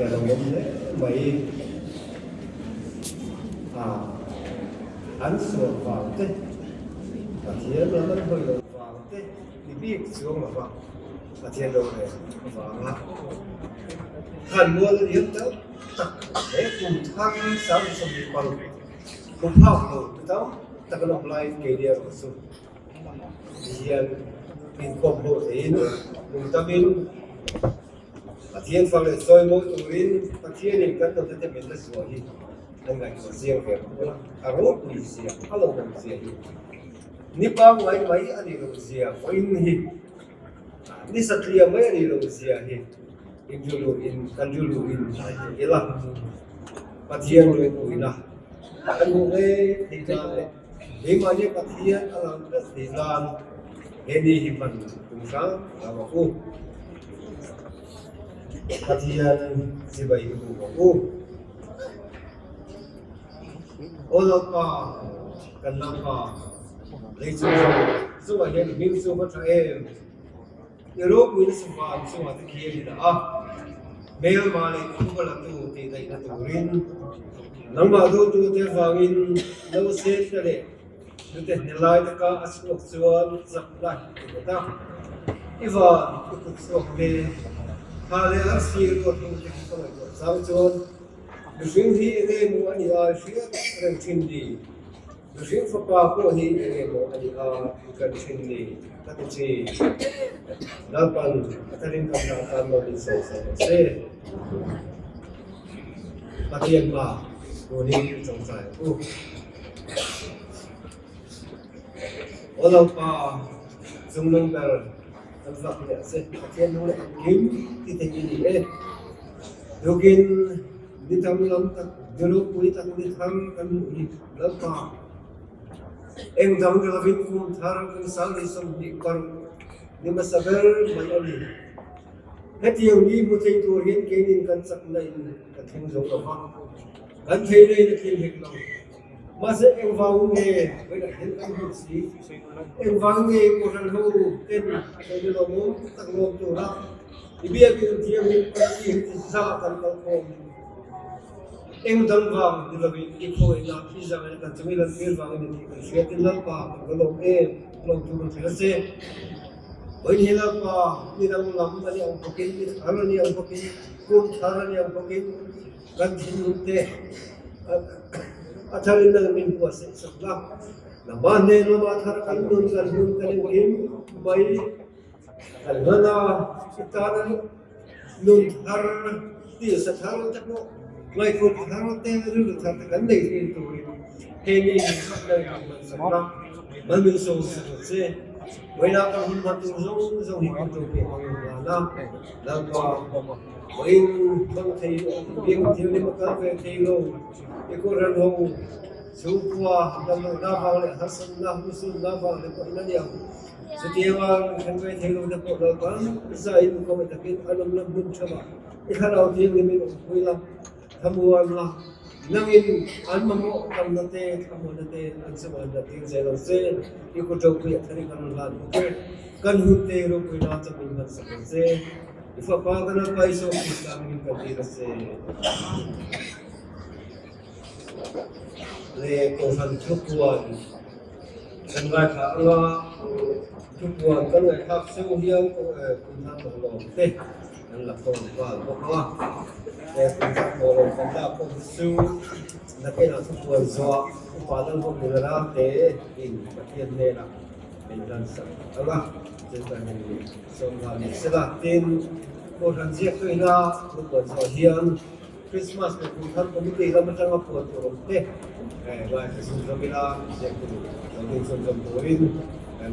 a lo awm hle mai. A an sual vang te, Pathian lam an hawi loh vang te ni bik chuang lo va, Pathian lo reng avanga khan mual a liam tam tak he kum thar 26 kum phak lo tu tam tak an awm laiin keini erawh chu Tihian inkawm ho theiin lung tamin Pathian fak leh sawi mawi turin Pathianin kan nute te min la zuah hi an ngaihtuah chiang ve bawk a, a ropui zia, a lawmawm zia hi ni pangngai mai a nih loh zia vawiin hi ni satliah mai a nih loh zia hi inriluhin kan riluhin hlai thei ila Pathian ropuina kan hmuh ngei theih nan leh Keimahni Pathian a lang tlat theih nan he ni hi hman tum hrang hrang ang u. Pathian chibai hi buk ang u. Aw Lalpa, kan Lalpa, lei chung zawng zawngah hian i hming chu va tha em? I ropuina sava an chungah te khi a ni dah a, hmelma leh phuba latu tih daihna turin nangmah duhtute avangin nausên te leh nute hne lai taka a chhuak chuan chakna i pe ta. I van i kut chhuak te, tha leh arsi ruat hnute khi ka ngaihtuah chang chuan mihring hi eng emaw a ni a hriat reng thin ni. Mihring fapa pawh hi eng emaw a ni a i kan thin ni ka ti chi. Lalpan a tharin kan hna tan lo in sawi sawi rawh se. Pathian pa tunin i tawngtai ang u. Aw Lalpa, chungnung ber kan fak leh a che. Pathian nung leh engkim ti thei i ni e. Tukin ni tam lam tak, ni ropui tak ni thar kan hmuh hi Lalpa eng dang ni lovin kum thar kum 2026 ni hmasa ber mai a ni. Hetiang ni hmu thei tur hian keinin kan chakna in kan thleng zo lo va, kan theih na in a thleng hek lo. Mahse engvang nge vawilah hian kan hmuh si? Engvang nge Kohhran ho ten hei lawmawm tak lawm tura i biakin thianghlim party hi ti za kan kal khawm? Eng dang vang ni lovin i khawngaihna i zangaihna kan chungin an tir vangin ni tih kan hria tin Lalpa kan va lawm em? Lawm tur kan hria se. Vawiin hi Lalpa ni danglam a ni ang bawkin, ni thar a ni ang bawkin, kum thar a ni ang bawkin, Kan thinlung te a thar in nang min buatsaih sak la, nangmah hnen lama thar kan nun kan hun kan engkim mai kan hman a, i tana nun thar tisa thar te pawh ngaihtuah thar te rilru thar te kan nei thin turin he ni hi nang min hman sak la, mal min sawm sak ang che. Vawilah kan hun hman tur zawng zawng hi kan ṭawng pawh hmang ang dan a, Lalpa. Vawiin hmang thei biak thianghlim a kal ve thei lo. I Kohhran ho chhungkua damlohna vang leh harsatna hmuhsunna vang te pawhin a ni ang. Chutianga kan ve thei lo te pawh Lalpan zaiin khawngaih takin an awmna hmun ṭheuhah i thlarau thianghlimin awmpui la, thlamuan la, nangin an mamawh tamna te, thlamuanna te an chungah an la tir zel ang che. I kut ropui a thari kan rawn hlan bawk e. Kan hun te ropuina chawmin hmansak ang che. I fapa kan a pai sawm tih tlang in kan tir a che. Le Kohhran thupuan kan ngaithla anga thupuan kan ngaihthlak cheu hian Kumthar Thawhlawm te kan la khawm nghal bawk a. Le Kumthar Thawhlawm kan lak khawm hi chu nakinah thupuan zuah upa Lalbawmnuna Rate in Pathian hnenah min hlansak anga chu kan hei Sawmhna ni sela tin Kohhran ziak tu ina thu puan zawh hian Christmas leh Kum Thar Committee lam atanga puan tur awm te ngaithla chhun zawm ila ziak tu lo ding chhun zawm turin kan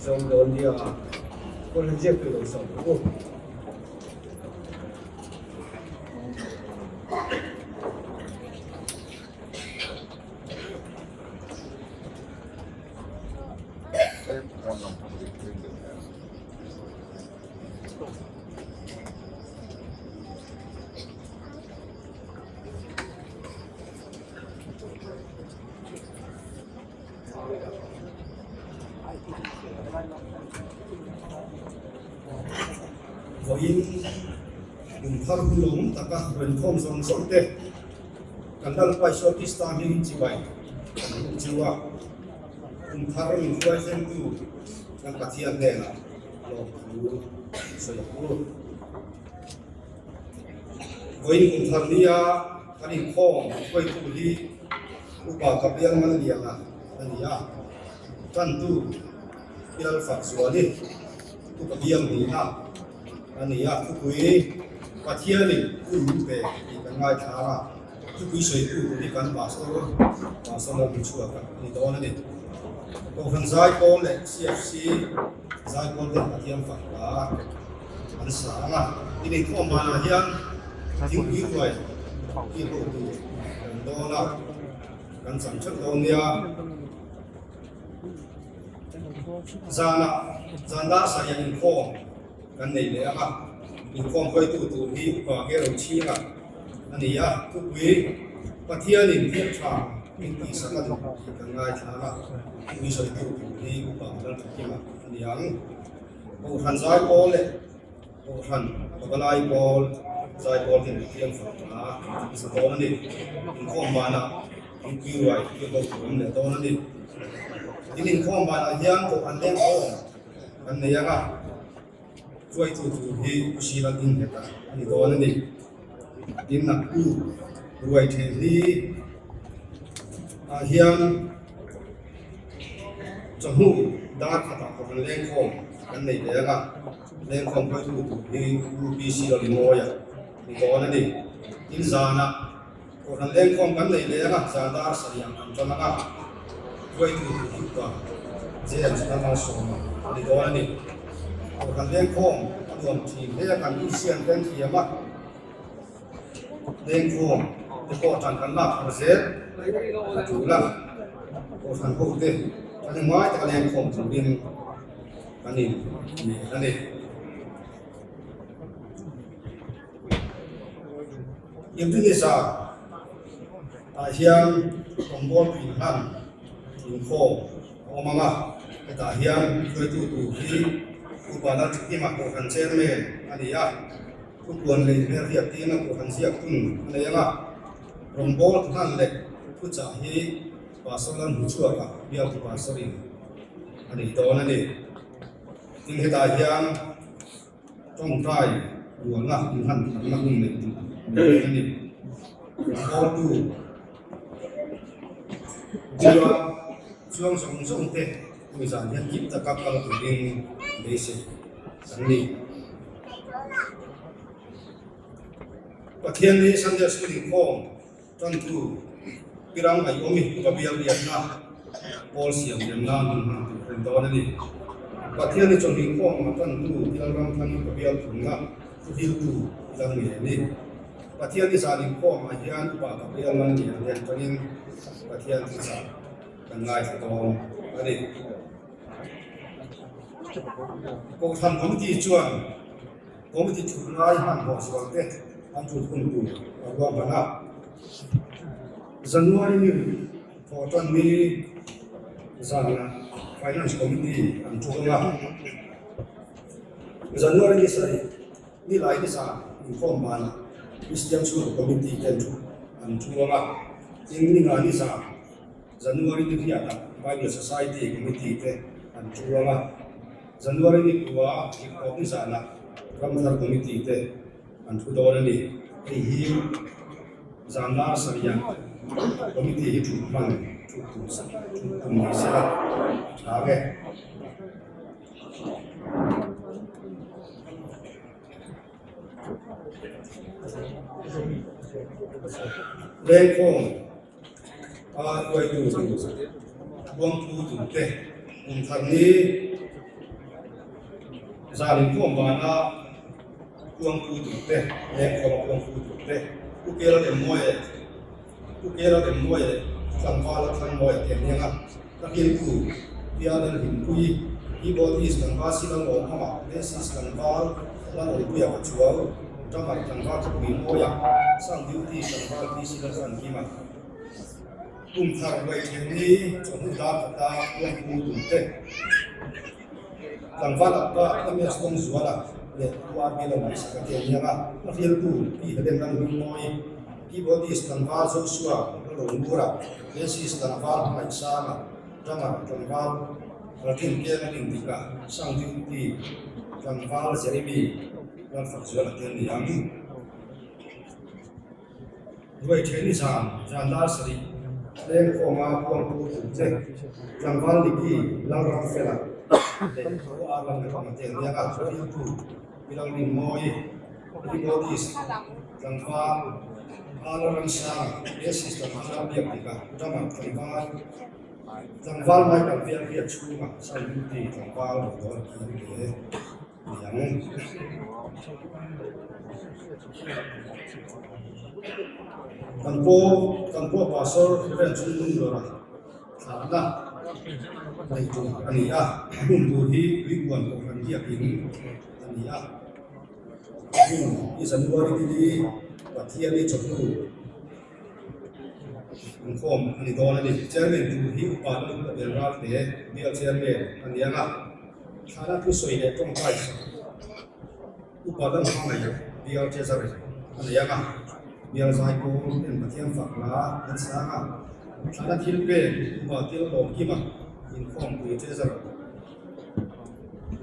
zawm dawn nia Kohhran ziak tu lo sawm ang u. Vawiin Kum thar hun lawmawm taka rawn khawm zawng zawng te kan Lalpa Isua Krista hmingin chibai kan hmuh chiu a. Kum thar min hruai thlengtu kan Pathian hnenah lawmthu sawi ang u. Vawiin kum thar nia kan inkhawm hruaitu hi Upa Kapial Malliana a ni a, tantu Pial Fakzuali Upa Biang nihna a ni a, thupui Pathianin hun min pe tih kan ngaithla a, thupui sawitu tur hi kan Pastor Pastor Lalhmuchhuaka a ni dawn a ni. Kohhran Zaipawl leh CFC Zaipawl ten Pathian fak hla an sa ang a, in inkhawm banah hian thingpui ruai hi ho tur kan dawn a, kan chang theuh dawn nia. Zanah zan dar sarih inkhawm kan nei leh ang a, inkhawm hruaitu tur hi Upa Gero Chhinga a ni a, thupui Pathianin thil tha min tihsak a duh tih kan ngaithla a, thupui sawitu tur hi Upa Lalthakima a ni ang. Kohhran zaipawl leh Kohhran Pavalai pawl zaipawl ten Pathian fakna an sa dawn a ni. Inkhawm banah thingpui ruai hi ho tur awm leh dawn a ni. Tin inkhawm banah hian Kohhran lengkhawm kan nei ang a, hruaitu tur hi Pu Sila Dingheta a ni dawn a ni. Tin naktu ruai then hi ah hian Chawhnu dar khatah Kohhran lengkhawm kan nei ve ang a, lengkhawm hruaitu tur hi Pu PC Lalingawia ni dawn a ni. Tin zanah Kohhran lengkhawm kan nei ve ang a, zan dar sarih ang kan tan ang a, hruaitu tur hi Upa James Lalmalsawma a ni dawn a ni. Kohhran lengkhawm a nuam thin hle a, kan insiam te an thiam a. Lengkhawm te pawh tan kan lak har zel a tul a, Kohhran ho te kan i ngai taka lengkhawm turin kan in nel a ni. Indonesia ah hian rawngbawl inhlan inkhawm a awm ang a, hetah hian hruaitu tur hi Upa Lalthukima Kohhran Chairman a ni a. Thupuan lei hmel riak tiin a Kohhran ziak hun a nei ang a, rawngbâwl hlan leh thuchah hi Pastor Lalhmuchhuaka bialtu Pastor-in a nei dawn a ni. Tin, hetah hian tawngtai rualna inhlan tharna hun neih duh a ni dawn a ni. Rawngbâwltu bula chuang zawng zawng te hemi zan hian kim taka kal turin beisei an ni. Pathian hi Sunday School inkhawm tantu Pirang Ngaihawmi Upa Bial Biakna Pawl siam liam nan hun hman tur a ni dawn a ni. Pathian hi chawlh inkhawm a tantu Lalram Thang Upa Bial thumna thuhiltu ila ngei a ni. Pathian hi zan inkhawmah hian Upa Gabriel Manlian nen tangin Pathian thuchah kan ngaithla dawn a ni. Kohhran Committee chuan Committee thut ngai hmanhmawh zual te an thut hun tur a ruahman a. January ni thawh tan ni zanah Finance Committee an thu ang a. January ni sarih ni lai ni zan inkhawm banah Christian Chhungkaw Committee ten thu an thu ang a. Tin ni nga ni zan January ni riatah Bible Society Committee te an thu ang a. January ni kua zirtawp ni zanah Ramthar Committee te an thu dawn a ni. Hei hi zan dar sarihah Committee hi thut hman thut tum thut tum ni sela a tha ang e. Lengkhawm a hruaitu tur Buangphu turte kum thar ni zan inkhawm vana Buangphu turte lengkhawm a Buangphu turte Pu Kela Remmawi Pu Kela Remmawi leh Tlangvala Thangmawia te an ni ang a, ka riltu Pia Lalhimpuii, Keyboardist Tlangval Sila Lawmhama, Bassist Tlangval Lalawlpuia Pachuau, Drummer Tlangval Khawpui Mawia, Sound Duty Tlangval PC Lalzankima. Kum thar Ruaithleng ni chawhnu dar khata Buangpu turte Tlangval Apa MS Dawngzuala. leh Pu RB Lalmuihsaka te an ni ang a, a hriltu Pi Helen Lalhmingmawi, Keyboardist tlangval Joshua Lalrongura, Bassist tlangval Hmangaihsanga, Drummer tlangval Martin Pianga Lindika, Sound Duty tlangval Jeremy Lalfakzuala te an ni ang. Ruai ṭhen i zan, zan dar sarih lengkhawma puangtu tur che tlangval Niki Lalramfela leh Pu R Lalngaihawma te an ni ang a, riltu Pi Lalrinmawi, Keyboardist tlangval R Lalramsanga, Bassist tlangval Lalbiakdika, Drummer tlangval tlangval Michael Velriat chhunga Sound Duty tlangval Rawdawl Kim te. Kan paw kan paw pastor Reverend Chungnung Lawra thlahna nei tur a ni a, hmun tur hi Tuipuan Kohhran biakin a ni a, hmun hi January nili Pathiani chawhnu inkhawm a ni dawn a ni. Chairman tur hi Upa Lalpa Belralte Bial Chairman a ni ang a. Thlana thusawi leh tawngtai sak upa dang hmangaih Bial Treasury a nei ang a, Bial Zaipawl ten Pathian fak la an sang a, thlana thil pek upa til lawmkima inkhawmpui Treasurer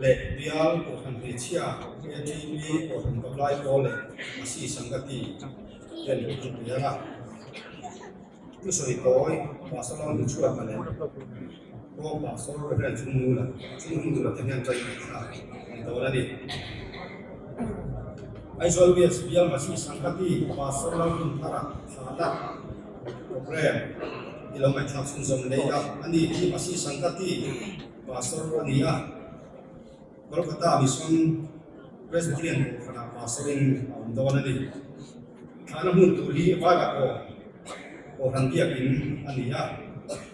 leh Bial Kohhran Hmeichhia ATP Kohhran Paplai Pawl leh Asi Sangati ten an pui ang a. Thusawi tawi Pastor Lalhmuchhuaka leh Paw Pastor Reverend Chungnula, Chungnula te hian ṭai ngaihthlak an dawn a ni. Aizawl West Bial Masi Sangkati Pastor Lalhmunthara thlahna program i lo ngaihthlak chhunzawm leh a, ani hi Masi Sangkati Pastor a ni a, Kolkata Mission Presbyterian Kohhranah Pastor-in a awm dawn a ni. Thlahna hmun tur hi Vaivakaw Kohhran biakin a ni a,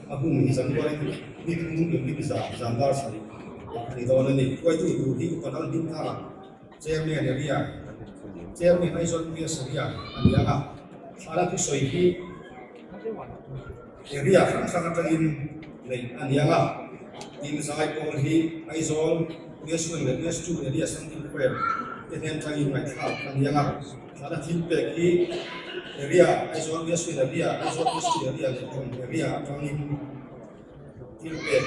a hun hi January ni thum lunglim zan zan dar sarih a ni dawn a ni. Hruaitu tur hi Upa Lalhmingthara, Chairman Area, Chairman Aizawl PS Area a ni ang a, thlahna thusawi hi Area hrang hrang atangin neih a ni ang a, tin zai pawl hi Aizawl, West 1 leh West 2 area Sunday Prayer te hnen atangin ngaihthlak a ni ang a, thlahna thil pek hi area Aizawl West 1 area, Aizawl West 2 area leh Tlawng area atangin thil pek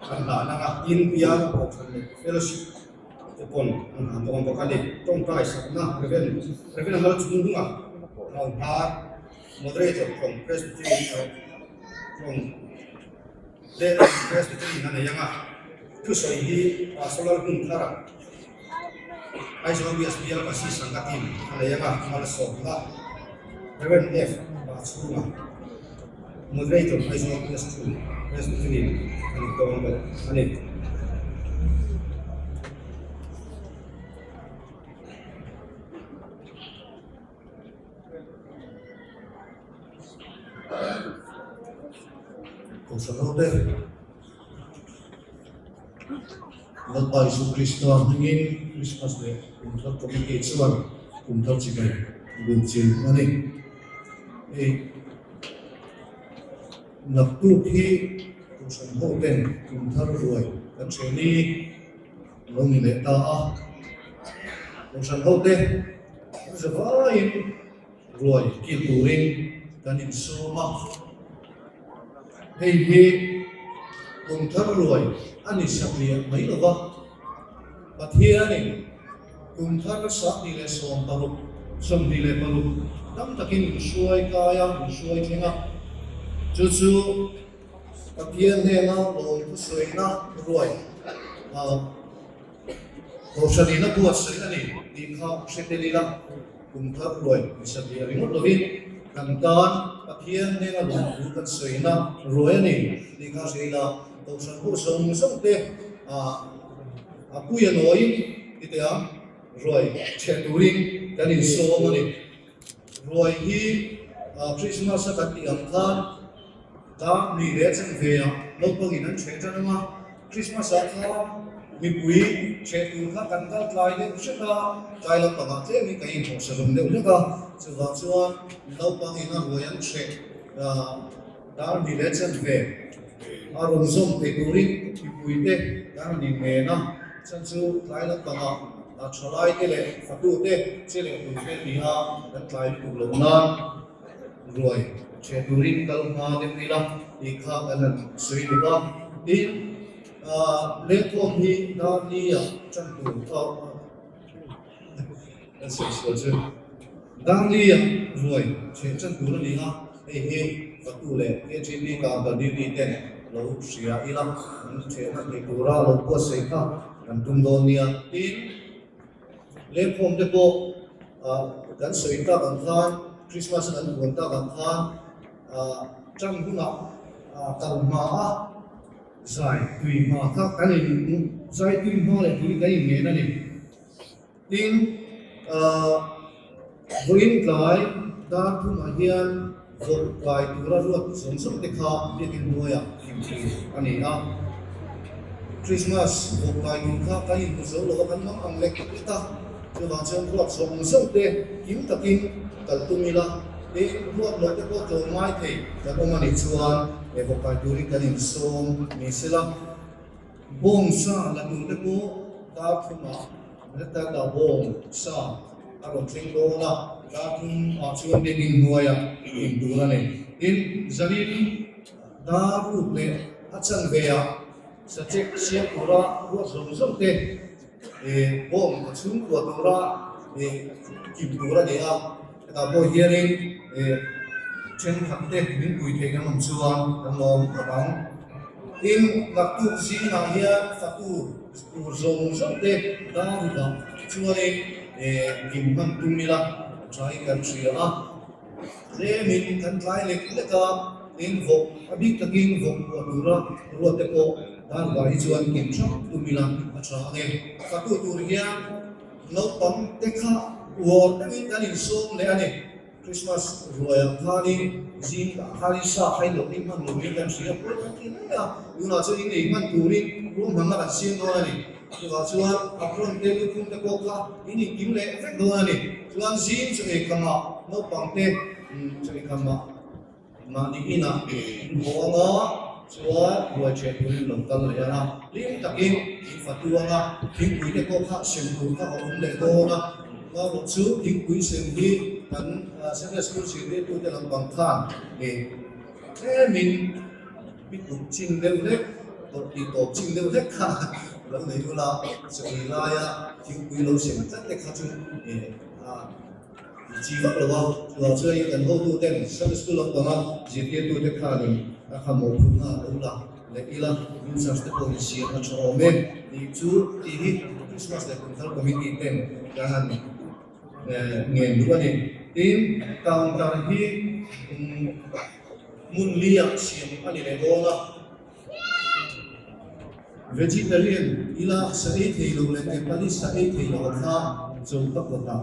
an hlan ang a, tin bial kohhran leh fellowship te pawn an hlan dawn bawk a ni. Tawngtai sakna Rev. Rev. Lalchungnunga Hrauhnar. Moderator from Presbyterian from Lehlam Presbyterian a nei ang a, thusawi hi Pastor Lalhmunthara Aizawl West Bial Kasi Sanghatin a nei ang a, Malsawmna Rev. F. Pachhunga Moderator Aizawl West 2 Presbyterian a ni dawn bawk a ni. Kohhran ho te, Lalpa Isu Krista hmingin Krismas leh Kumthar Committee chuan Kumthar chibai buk chin a ni. Hei naktuk hi Kohhran ho ten Kumthar ruai kan hre ni lo ni leh ta a. Kohhran ho te an za vaiin ruai kil turin kan insawm a. Hei hi kum thar ruai a ni satliah mai lo va, Pathianin kum thar 2016, 26 tam takin min hruai kai a, min hruai thleng a. Chu chu Pathian hnena lawmthu sawina ruai Kohhranin a buatsaih a ni tih kha hre tel ila, kum thar ruai ni satliah ringawt lovin kan tan Pathian hnena lawmthu kan sawina ruai a ni tih kha hre ila, Kohhran ho zawng zawng te a pui a nawiin ti teh ang, ruai chhe turin kan insawm a ni. Ruai hi Christmas a kan tih ang khan dar ni leh chan ve ah naupangin an chheh tan ang a, Christmas ah khan mipui chheh tur kha kan kal tlai deuh hret a, tlai lampangah tlemin kan inhawh sa hlawm deuh hlek a, chuvang chuan naupangin a ruai an chheh dar ni leh chan ve a rawn zawm thei turin mipui te kan rawn inngen a, chan chu tlai lampangah. Thalaite leh fatute che leh turte tia kan tlai lutuk loh nan ruai ṭheh turin kal hma deuh ila tih kha kan han sawi duh a. Tin, lengkhawm hi Darli-a ṭan tur kan sawi sual chu Darli-a ruai ṭheh ṭan tur a ni a, hei hi fatu leh KGB counter duty ten lo hria ila an ṭhehna thei tura lo buatsaih kha kan tum dawn nia. Tin, lengkhawm te pawh kan sawi tak ang khan Christmas an huan tak ang khan ṭan hunah kal hma a zai tui hma kha kan in zai tui hma leh turin kan inngen a ni. Tin, vawiin tlai dar thumah hian vawrh kai tura ruat zawng zawng te kha biakin hnuaiah hlim tur a ni a. Krismas vawrh kai tur kha kan inhmu zo lo a, kan mang ang lek lek a, chuvang chuan ruat zawng zawng te kim takin kal tum ila, tin, ruat loh te pawh tlawm ngai thei kan awm a nih chuan vawrh kai turin kan insawm ni sela. Bawng sa la tur te pawh dar thumah heta ta bawng sa a rawn thleng dawn a, dar thum ah chuan biakin hnuaiah in tur a ni. Tin, zanin dar ruk leh a chanve ah sachek siam tura ruat zawng zawng te bawng a chhungkua tura kim tur a ni a, hetah pawh hianin thenkhat te min pui theih kan awm chuan kan lawm khawp ang. Tin, naktuk zingah hian fatu tur zawng zawng te dar rukah chuanin kim hman tum ila thain kan hria a. Tlemin kan tlai lek lek a, tin vawk a bik takin vawk puah tura ruat te pawh dar rukah hi chuan kim thap tum ila a tha ang e. Fatu tur hian naupang te kha uar deuhin kan insawm leh a ni. Christmas ruaiah khanin zing ah khanin sa kha in lo ei hman lo in kan hria pawh kan ti mai a, tunah chuan in ei hman turin ruahmanna kan siam dawn a ni. Chuvah chuan apron te lukhum te pawh kha in inkim leh vek dawn a ni. Chuan zing chaw ei khamah naupang te chaw ei khamah mahni inah in haw anga chuan ruai ṭheh turin lo kal leh ang a, hlim takin in fatu anga thingpui te pawh kha sem tur kha a awm leh dawn a. Ngarawh chu thingpui sem hi kan Sunday School zirtirtute lampang khan tlemin mi tuk chin deuh hlek, tawrh tih tawp chin deuh hlek kha lo nei ula, chawi laia thingpui lo sem tlat te kha chu ti chi vak lo a. Chuvang chuan kan hotuten Sunday School lampanga zirtirtute khanin a khamawh phut nghal ula. Leh ila users te pawh insiam a tha awm e tih chu tih hi Christmas leh Kumthar Committee ten kan han ngen duh a ni. Tin, counter hi hmun li ah siam a ni leh dawn a. Vegetarian ila sa ei thei lo leh Nepali sa ei thei lo a kha choka kawtah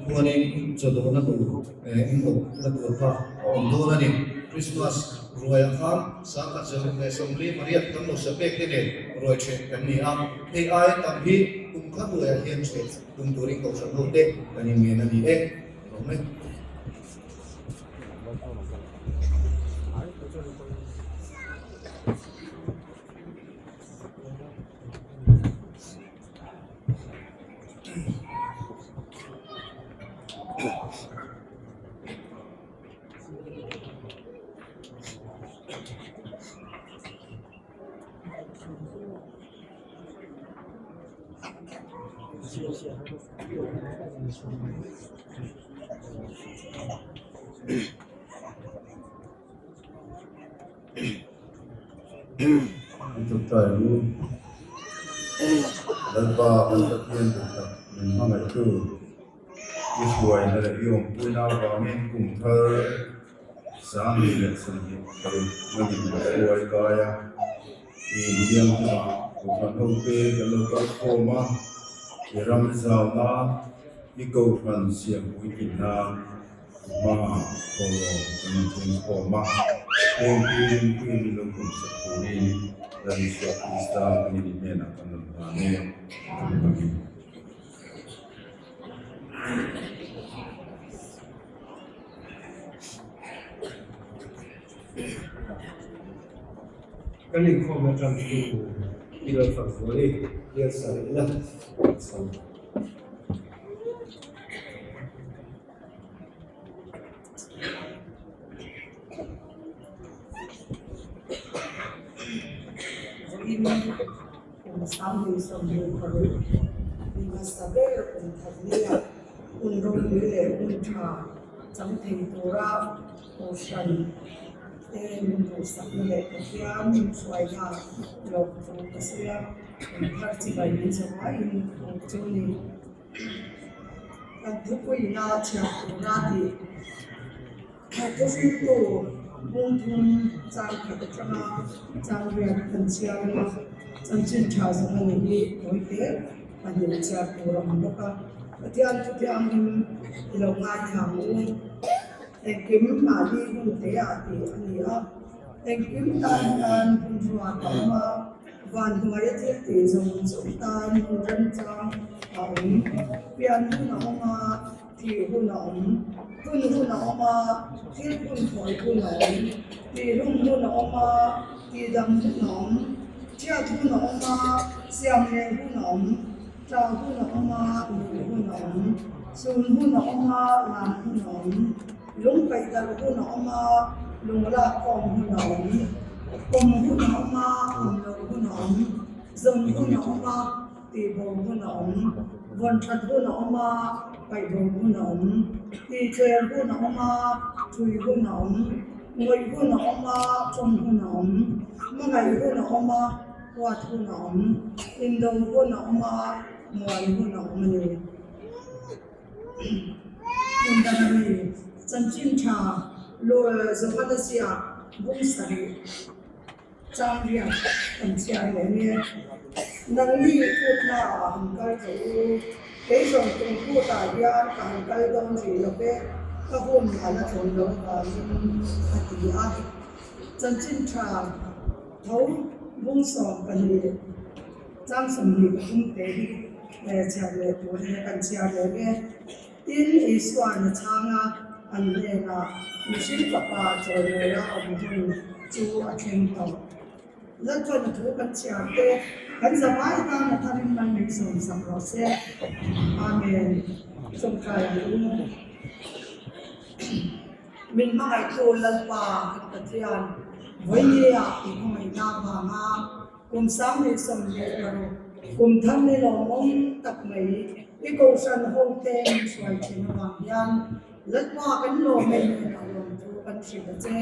Khuanin chawdawhna tur inrawhna tur kha a awm dawn a ni. Krismas ruaiah khan sangkhat zaruk leh sawmli pariat kan lo sa pek te nen ruai ṭheh kan ni a, hei aia tam hi kum khat ruaiah hian ṭheh tum turin kohhran ho te kan inngen a ni e. Lawm e. Lalpa kan Pathian duh tak min hmangaihtu i hruaina leh i awmpuina avangin kum thar Sangli leh Sawmhnih paruk na min la hruai kai a, i intiang hunah Kohhran hote kan lo kal khawm a, i ram zau nan i Kohhran siampui tin nan Hma thawhlawm kan inthleng khawm a, heng tuirin tuirin lo kum sak turin Lal Isua Krista hming hnenah kan rawn hlan e. Amen. Kan inkhawm atang chu i lo fak zual i, Liansang ila, Sam. Vawiin kum 2026 ni hmasa ber kum khat nia hun ropui leh hun tha chang thei tura Kohhran te min duhsakna leh Pathian min hruaina lawm thu ka sawi a, kum thar chibai min zawhaiin buk chu a ni. Kan thupuina chhiar tura tih thuhriltu bungthum chang khat atanga chang riat kan chhiar a, chanchin tha zawng a nih hi tawite pahnih chhiar tur a awm bawk a, Pathian thu thianghlim i lo ngaithla ang u. Engkim mahni hun te ah tih a ni a, engkim tan hian hun ruat a awm a, van hnuaia thil tih zawng zawng tan hun remchang a awm. Pian hun a awm a, thih hun a awm, phun hun a awm a, thil phun thawi hun a awm, tihhlum hun a awm a, tihdam hun a awm, chhiat hun a awm a, siam leh hun a awm. Ṭah hun a awm a, nuih hun a awm. Sun hun a awm a, lam hun a awm. Lung paih darh hun a awm a, lung lak khawm hun a awm. Pawm hun a awm a, awm loh hun a awm. Zawn hun a awm a, tihbo hun a awm. Vawn ṭhat hun a awm a, paihbo hun a awm. Tihthler hun a awm a, ṭhui hun a awm. Ngawih hun a awm a, ṭawng hun a awm. Hmangaih hun a awm a. Huat hun a awm, indo hun a awm a, muan hun a awm a ni. Hmun dang a ni. Chanchin tha Johana ziak bung sarih chang riak kan chhiar leh nia. Nangni kutna ah han kal tawh u, kei zawng tum kutah hian ka han kal dawn rih lo ve, ka hun a la thleng lo avangin a ti a. Chanchin tha tho bung 12 chang 23 te hi chhiar leh tur hi kan chhiar leh nge. Tin, Isua'n a chhang a, an hnenah mihring fapa chawimawia awm hun chu a thleng tawh. Lalchuan a thu kan chhiar te kan zavai tan a tharin man min sawmsak rawh se. Amen. Chawngtlai ang u. Min hmangaihtu Lalpa kan Pathian, vawinia i hmangaihna avanga kum 2016, kum thar ni lawmawm tak mai i kohhran hote min hruai thin avang hian Lalpa kan lawm em em a lawmthu kan hrilh a che.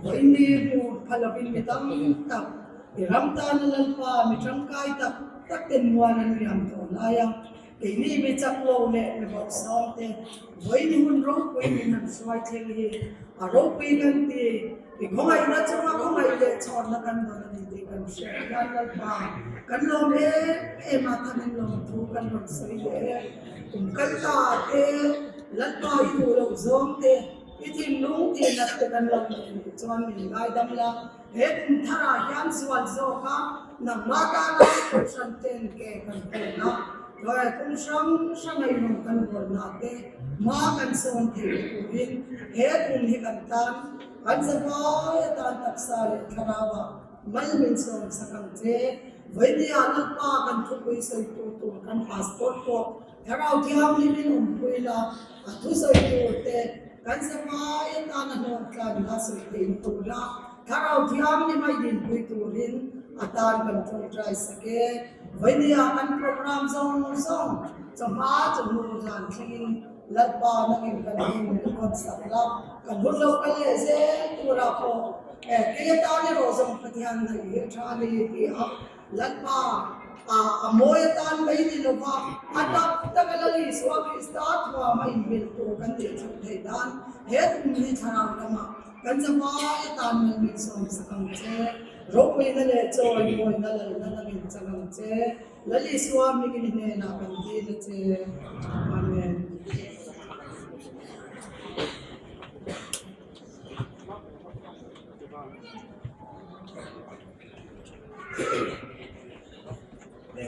Vawiini hmu pha lovin mi tam tak, i ram tana Lalpa mi tangkai tak tak ten mual an riam tawh lai a, Keini mi chak lo leh mi bawrhsawm te vawiin hun ropui min han hruai thleng hi a ropui kan ti. I khawngaihna chunga khawngaih leh chhawnna kan dawn a ni tih kan hriat hian Lalpa kan lawm em em a, thamin lawmthu kan rawn sawi leh e. Kum kal ta te Lalpa i duh loh zawng te, i thinlung tihnat te kan lo nei nih chuan min ngaidam la. He kum tharah hian zual zawk a, nangmah tana kohhran ten ke kan pen a, tlawh kum hrang hrang a inawm kan bawlna te hma kan sawn theih turin he kum hi kan tan kan zavai atan taksa leh thlarau ah mal min sawm sak ang che. Vawinia Lalpa kan thupui sawitu tur kan passport pawh Thlarau Thianghlim in awmpui la, a thusawi tur te kan zavai atan a hlawm tlan la sawi theih tur a, Thlarau Thianghlim a inpui turin a tan kan tawngtai sak e. Vawinia kan program zawng zawng chawhma chawhnu zan thlengin Lalpa nangin kan hun min rawn sak la, kan hun lo kal leh zel turah pawh kei atan erawh zawng Pathian ngaih hi a tha a ni tih a Lalpa, a mawi atan mai ni lova, a tak taka Lal Isua Krista thuam a inhmel tur kan tih chhoh theih nan he kum hi thlarau lamah kan zavai atan mal min sawm sak ang che. Ropuina leh chawi mawina lalna langin chang ang che. Lal Isua hmingin i hnenah kan dil a che. Amen.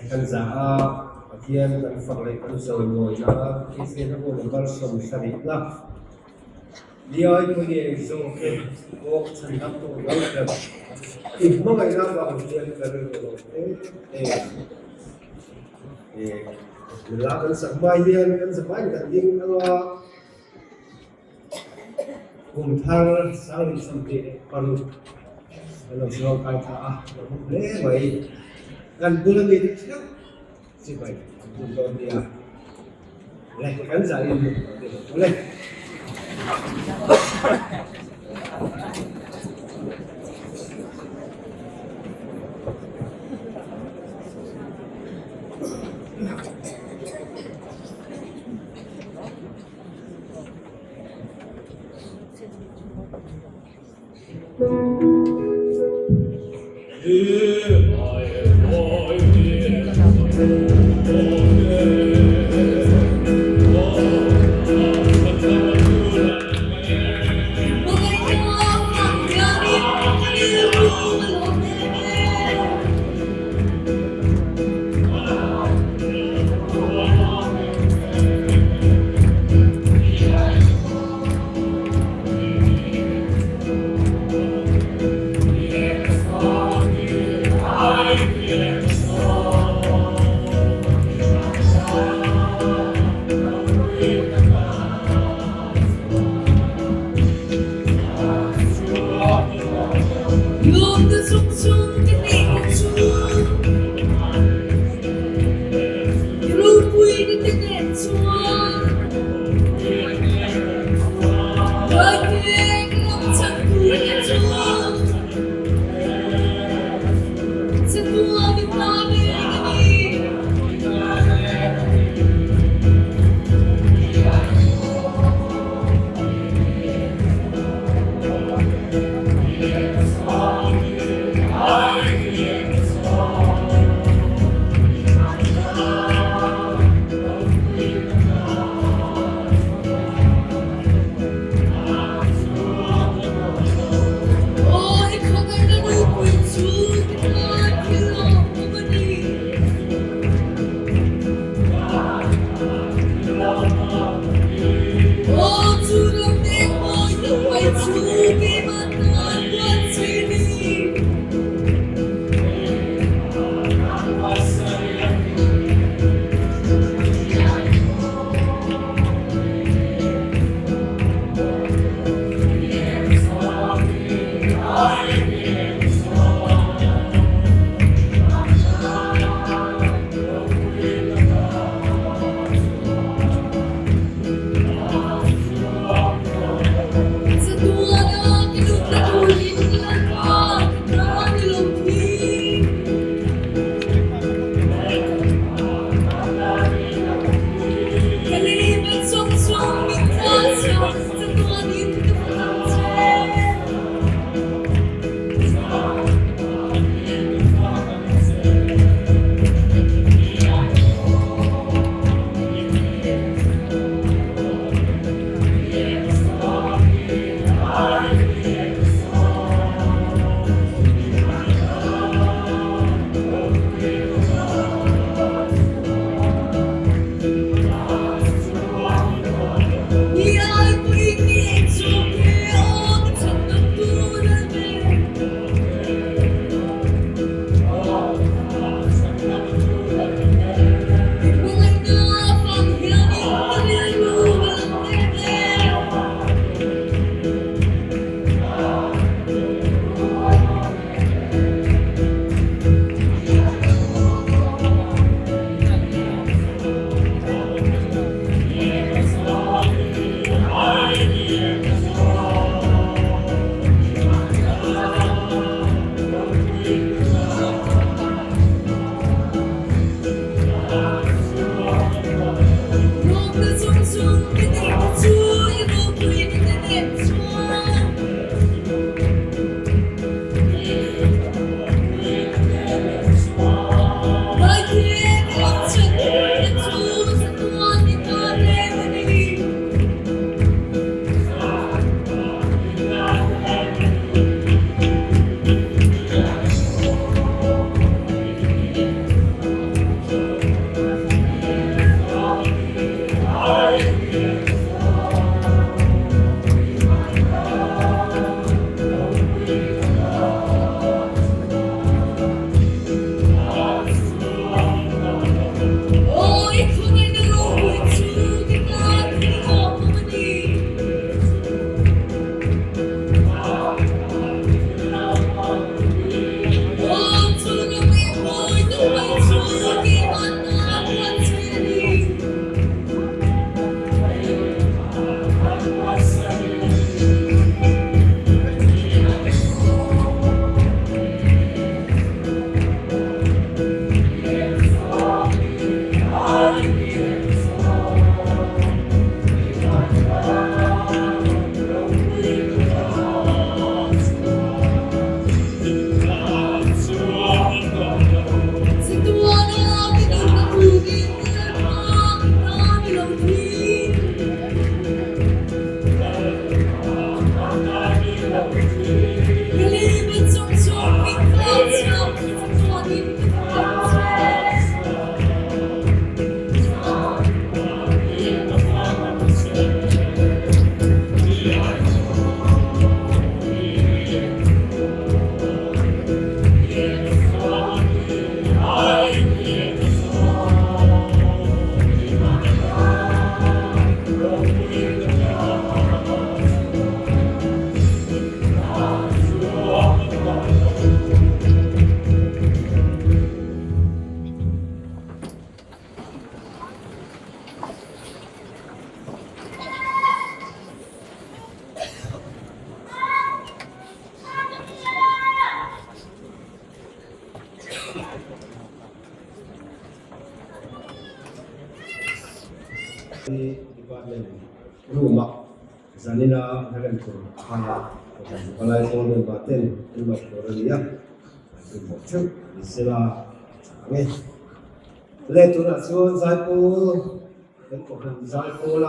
Kan za a, Pathian kan fak leh kan zawimawina Kristian ho number 70 na Niai pui eng zawk e aw ka chhan dam tawh lo ber i hmangaihna vang hian ka rilru lo em em e. Nula kan sak hma hian kan zavaiin kan ding anga kum thar 2026 kan lo chuang kai ta a, lo hmu hle mai. Kan bula mite theuh chibai an bum dawn nia. Le kan zahin le. Room-a zanina hla rem tur kha palai pawl member ten an lawk tur a ni a, an pawimawh theuh ni sela a tha ang e. Le tunah chuan zaipawl kan kohhran zaipawl a.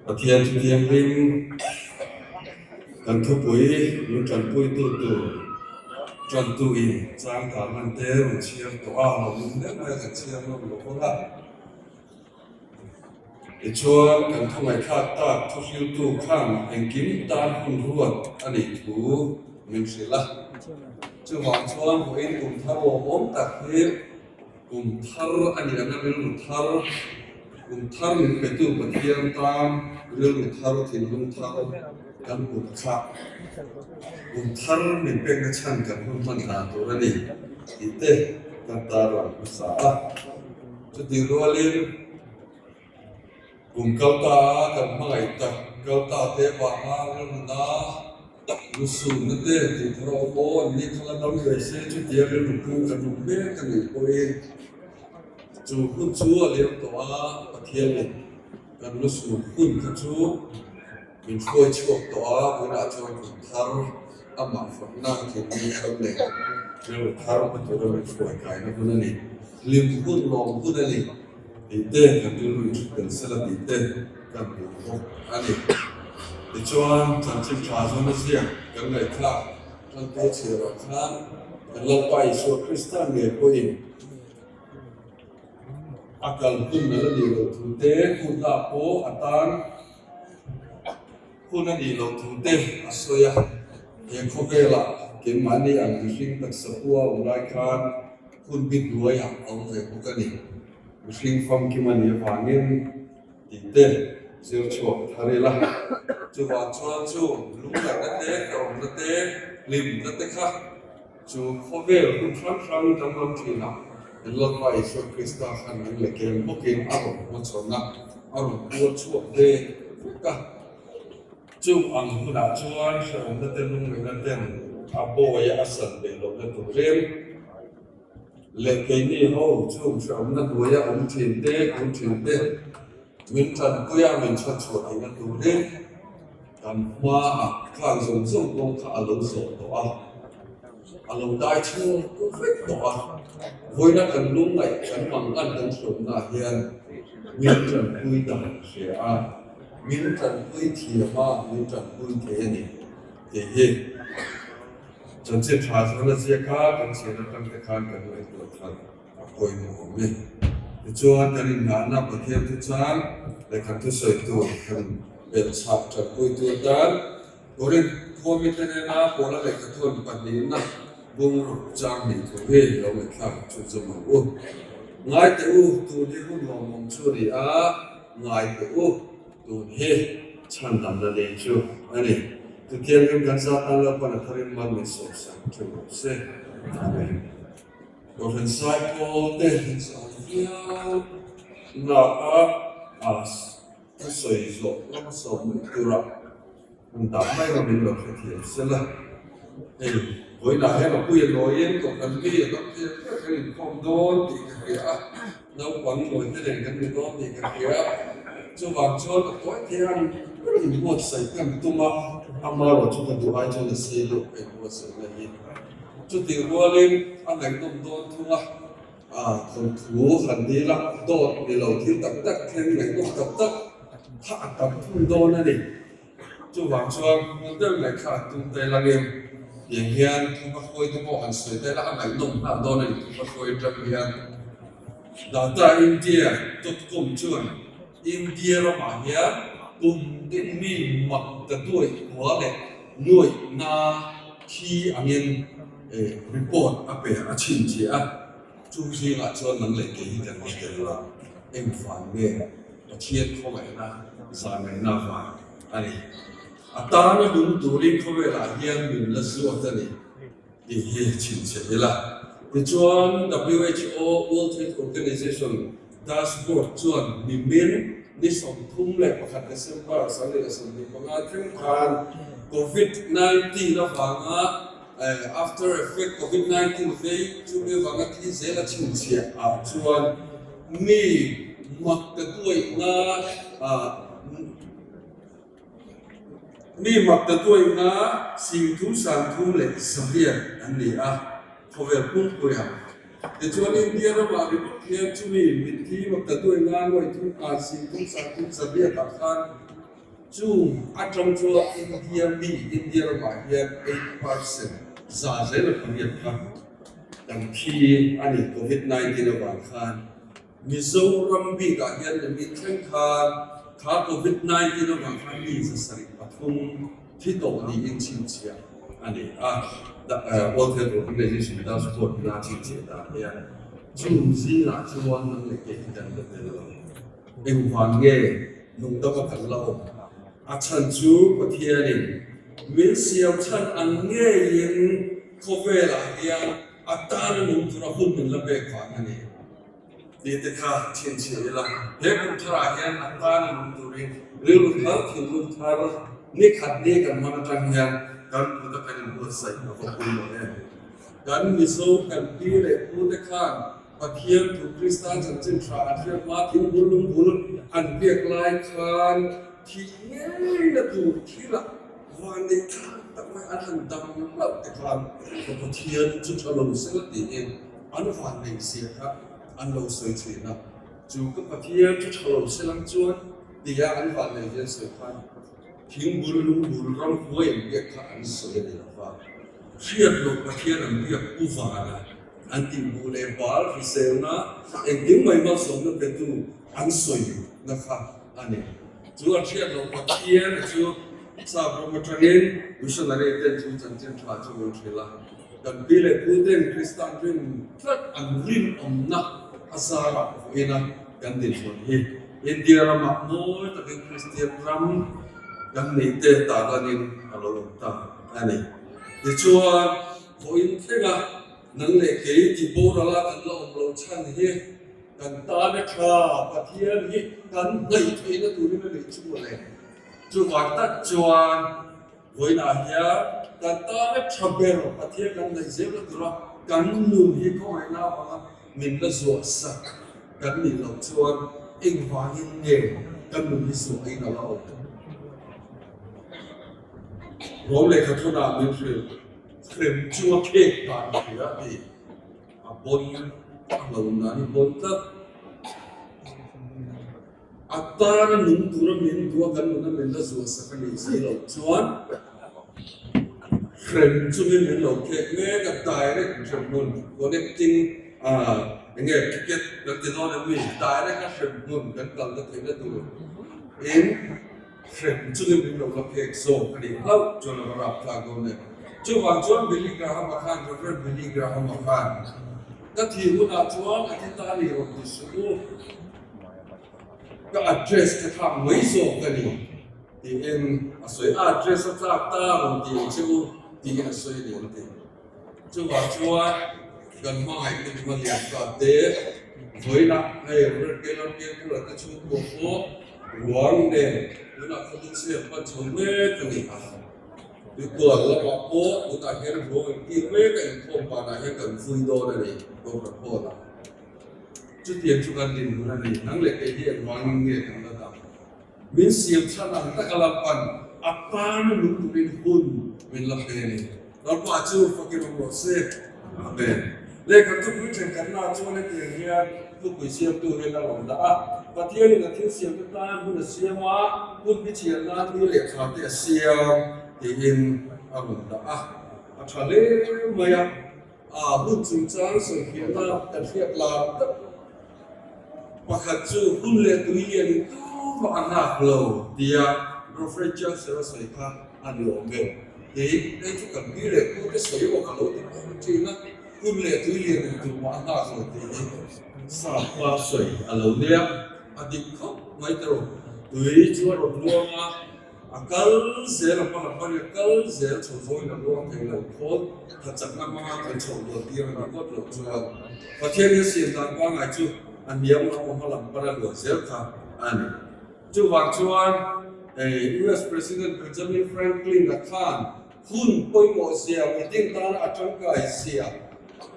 Pathian chu thianghlim kan thupui min tanpuitu tur Ṭantu in chang tarlan te rawn chhiar tawh a, lo lum hle mai a kan chhiar nawm lo bawk a. Tichuan kan thu ngaihthlak tak thuhriltu khan engkim tan hun ruat a nih thu min hrilh a. Chuvang chuan vawiin kum thar awmawm tak hi kum thar a nih anga rilru thar, kum thar min petu Pathian tan rilru thar, thinlung thar kan put kha kum thar min pekna chhan kan hun hman dan tur a ni tih te kan tarlang hmasa a. Chutih rualin kum kal ta a kan hmangaih tak kal ta te vanga rilruna lusunna te tih thar a awm aw an ni kha la dam ve se chutia rilru pu kan awm mek a nih pawhin chu hun chu a liam tawh a Pathianin kan lusun hun kha chu min hruai chhuak tawh a vawiinah chuan kum thar amah fakna thinlung thar leh rilru thar hmu tura min hruai kaina hun a ni. Hlim hun lawm hun a ni tih te kan rilru in hre tel sela tih te kan duh bawk a ni. Tichuan chanchin tha zawn a ziak kan ngaihthlak tan tur chhiarah khan kan Lalpa Isua Krista ngei pawhin a kal hun a la nih loh thu te hunah pawh a tan Hun a nih loh thu te a sawi a, he khawvelah keimahni ang mihring taksa pua awm lai khan hun bi hnuaiah a awm ve bawk a ni. Mihring famkim a nih avangin tih te zir chhuak thar ila. Chuvang chuan chu lunglaihna te, hrehawmna te, hlimna te kha chu khawvel hun hrang hrang danglam thinah kan Lalpa Isua Krista khan nang leh kem bawkin a rawn hmachhawn a, a rawn puar chhuak ve vek a. Chung ang hunah chuan hrehawmna te lungngaihna ten a bawi a san ve lohna turin leh keini ho chung hrehawmna hnuaia awm thin te, kun thin te min tanpui a, min chhanchhuah theihna turin Kan hmaah khang zawng zawng kawng kha a lo zawh tawh a, a lo dai chhung vek tawh a. Vawiina kan lungngaih kan mangan kan hriatnaah hian min tanpui dan hria a, min tanpui thiam a, min tanpui thei a ni tih hi chanchin tha chuan a ziak a, kan chhiat atang te khan kan ngaihtuah that a pawimawh awm e. Tichuan kan innghahna Pathian thuchang leh kan thusawi tur kan belhchhah tanpuitu atan Korinth khuamite nena Paula lehkhathawn pahnihna bungruk chang nih thu hi lo ngaihthlak chhunzawm ang u. Ngai teh u, tun hi hun lawmawm chu a ni a, ngai teh u, tun hi chhandamna ni chu a ni. Chutiangin kan zat tan Lalpan a tharin mal min sawmsak theuh rawh se. Amen. Kohhran Saipawl te an chau viau na a, a thusawi zawh lama sawm mai tura an dah mai ram in lo hrethiam sel a. Hei, vawiinah hian a pui a nawiin kohhran mi a dam thei ang ber kan inkhawm dawn tih ka hria a, naupang nawi te nen kan ni dawn tih ka hria a, chuvang chuan a tawi thei ang ber inbuatsaih kan tum a, amaherawhchu chu ka duh ai chuan a sei deuh ka inbuatsaihna hi. Chutih rualin a ngaihnawm dawn thung a, thawnthu han dil a, dawt ni lo thil tak tak thleng ngaihnawm tak tak kha a tam thung dawn a ni. Chuvang chuan hmun deuh ngaihthla an tum ta ila ngem tiang hian thupa hruai te pawh han sawi ta ila a ngaihnawm nghal dawn a ni thupa hruai atang hian. Data India dot com chuan India ramah hian kum tin mi mak ta duaih kua leh nuaihna thi angin report a pe a chhinchhiah a, chu zingah chuan nang leh kei hi kan ni tel lo, eng van nge Pathian khawngaihna zahngaihna van a ni. A tana nung turin khawvelah hian min la zuat a ni tih hi chhinchhiah ila. Tichuan WHO, World Health Organization, dashboard chuan nimin ni 31 December 2025 thleng khan Covid 19 avanga after effect Covid 19 vei chumi avanga thi zel a chhinchhiah ah chuan mi mak ta tuaihna mi mak ta tuaihna singthum sangthum leh zaviat an ni a khawvel pumpuiah. Tichuan India ramah ringawt hian chumi mitthi makta duai nga nuai thum ah singthum sangthum zaviatah khan chung atang chuan India mi India ramah hian 8%. 108 kha kan thi a ni Covid 19 avang khan. Mizoram bikah hian lemi thleng khan kha Covid 19 avang khan mi 73 thi tawh niin chhinchhiah a ni a, World Health Organization dashboard ina chhinchhiah dan hian chung zingah chuan nang leh kei hi kan la tel lo. Engvang nge lungdama kan la awm? A chhan chu Pathianin min siam chhan ang ngeiin khawvelah hian a tana nung tura hun min la pek vang a ni. Tih te kha chhinchhiah ila, he kum tharah hian a tana nung turin rilru thar, thinlung thar ni khat ni kan hman atang hian kan puta kan inbuatsaih a va pawimawh em. Kan Mizo kan pi leh pu te khan Pathian thu Krista chanchin tha an hriat hma thingbul lungbul an biak lai khan thih ngeina tur thilah vanneih thlak tak mai an han dam hlauh te khan ka Pathian chu tha lo sela tiin an vanneih zia kha an lo sawi thin a. Chu ka Pathian chu tha lo selang chuan tia an vanneih zia an sawi khan thingbul lungbul ramhuai an biak kha an sawi a ni lo va. Hriat loh Pathian an biak pu vana An tihhmuh leh bal hriselna engkim mai malsawmna petu an sawi na kha a ni. Chu an hriat loh Pathian chu Sap ram atangin missionary ten chu chanchin tha chu rawn hrilh a. Kan pi leh pu ten Kristan rin tlat an rinawmna a zarah vawiin a kan dinhmun hi India ramah mawi takin Kristian ram kan neih te tarlanin a lo awm ta a ni. Tichuan vawiin thlenga Nang leh kei tih boral a kan la awm lo chhan hi kan tan a tha, Pathian hi kan hnaih theihna turin a neih chu mawle. Chuvang tak chuan vawiinah hian kan tan a tha ber Pathian kan hnaih zel na tura kan nun hi khawngaihna avanga min la zuah sak kan nih loh chuan engvangin nge kan nun hi zuahin a la awm? Rom lehkha thunah min hrilh. Hrem chu a khek dan hria a ti. A bawn a hlo nan i bawn tlat. A tana nung tura min duh a kan nuna min la zuah sak a nih si loh chuan hrem chungin min lo khek mek a, direct hrem hmun connecting eng nge ticket kan ti dawn em ni, direct a hrem hmun kan kalna theihna tur in Hrem chungin min lo la phek zawk a nih hlauh chuan a va rap thlak dawn e. Chuvang chuan Billy Graham-a khan, Rev. Billy Graham-a khan, Ka thih hunah chuan a thi ta a ni rawn ti suh u, ka address ka thlak mai zawk a ni tiin a sawi. A address a thlak ta rawn ti ang che u tiin a sawi a ni an ti. Chuvang chuan kan hmangaihna hma lian ta te vawiinah hei Rev. Keller Pianthara te chhungkua pawh Ruang nen tunah khaw ding siam hman chho mek a ni a. Tuikual lamah pawh tunah hian ruang in kir mek a, inkhawm banah hian kan vui dawn a ni, Kohhran Hall-ah. Chutiang chu kan dinhmun a ni. Nang leh kei hi engvangin nge kan la dah? Min siam chhan ang taka la pan a tana nung turin hun min la pe a ni. Lalpa chu fakin awm rawh se. Amen. Lehkha thupui thenkhatnaah chuan hetiang hian thupui siamtu hian a rawn dah a, Pathianin a thil siamte tan hun a siam a, hun bichhiah nan ni leh tha te a siam tiin a rawn dah a. A tha hle mai a, a hun chungchang sawifiahna kan hriat lar tak pakhat chu hun leh tui lianin tumah a nghak lo tia Geoffrey Chaucer a sawi kha a ni awm e. Kei hei chu kan pi leh pu te sawi aw ka lo ti phawt thin a, hun leh tui lianin tumah a nghak lo tih hi sap pa sawi a lo nia, a dik khawp mai ta rawh. Tui chu a rawn luang a, A kal zel a hmalam pawn a kal zel chho zawngin a luang thei lo khawl tha chakna hmanga kan chhoh luan tir a ni ngawt loh chuan Pathian hian siam dan pangngai chu a hniam lam a hmalam pana luan zel kha a ni. Chuvang chuan US President Benjamin Franklin-a khan hun pawimawh zia mitin tana a tangkai zia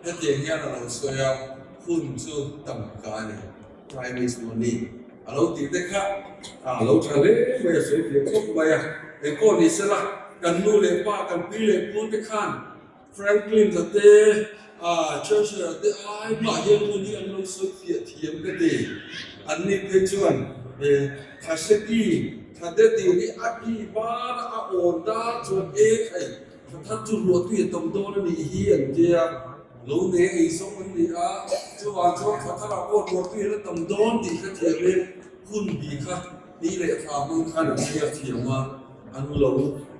hetiang hian a lo sawi a, Hun chu tam ka a ni. Time is money a lo tih te kha a lo tha hle mai a sawi fiah khawp mai a, engpawh ni sela kan nu leh pa kan pi leh pu te khan Franklin a te Churchill a te ai mah hian hun hi an lo sawi fiah thiam ka ti, an ni phei chuan Thaseki Thadeti hi a ti ban a awn dar chuan e khai. Thla thar chu ruah tui a tam dawn a nih hi an tia, lo nei ei zawng an ni a, chuvang chuan thla tharah pawh ruah tui a la tam dawn tih hrethiamin hun bi kha ni leh thla hmang khan an chhiar thiam a, an lo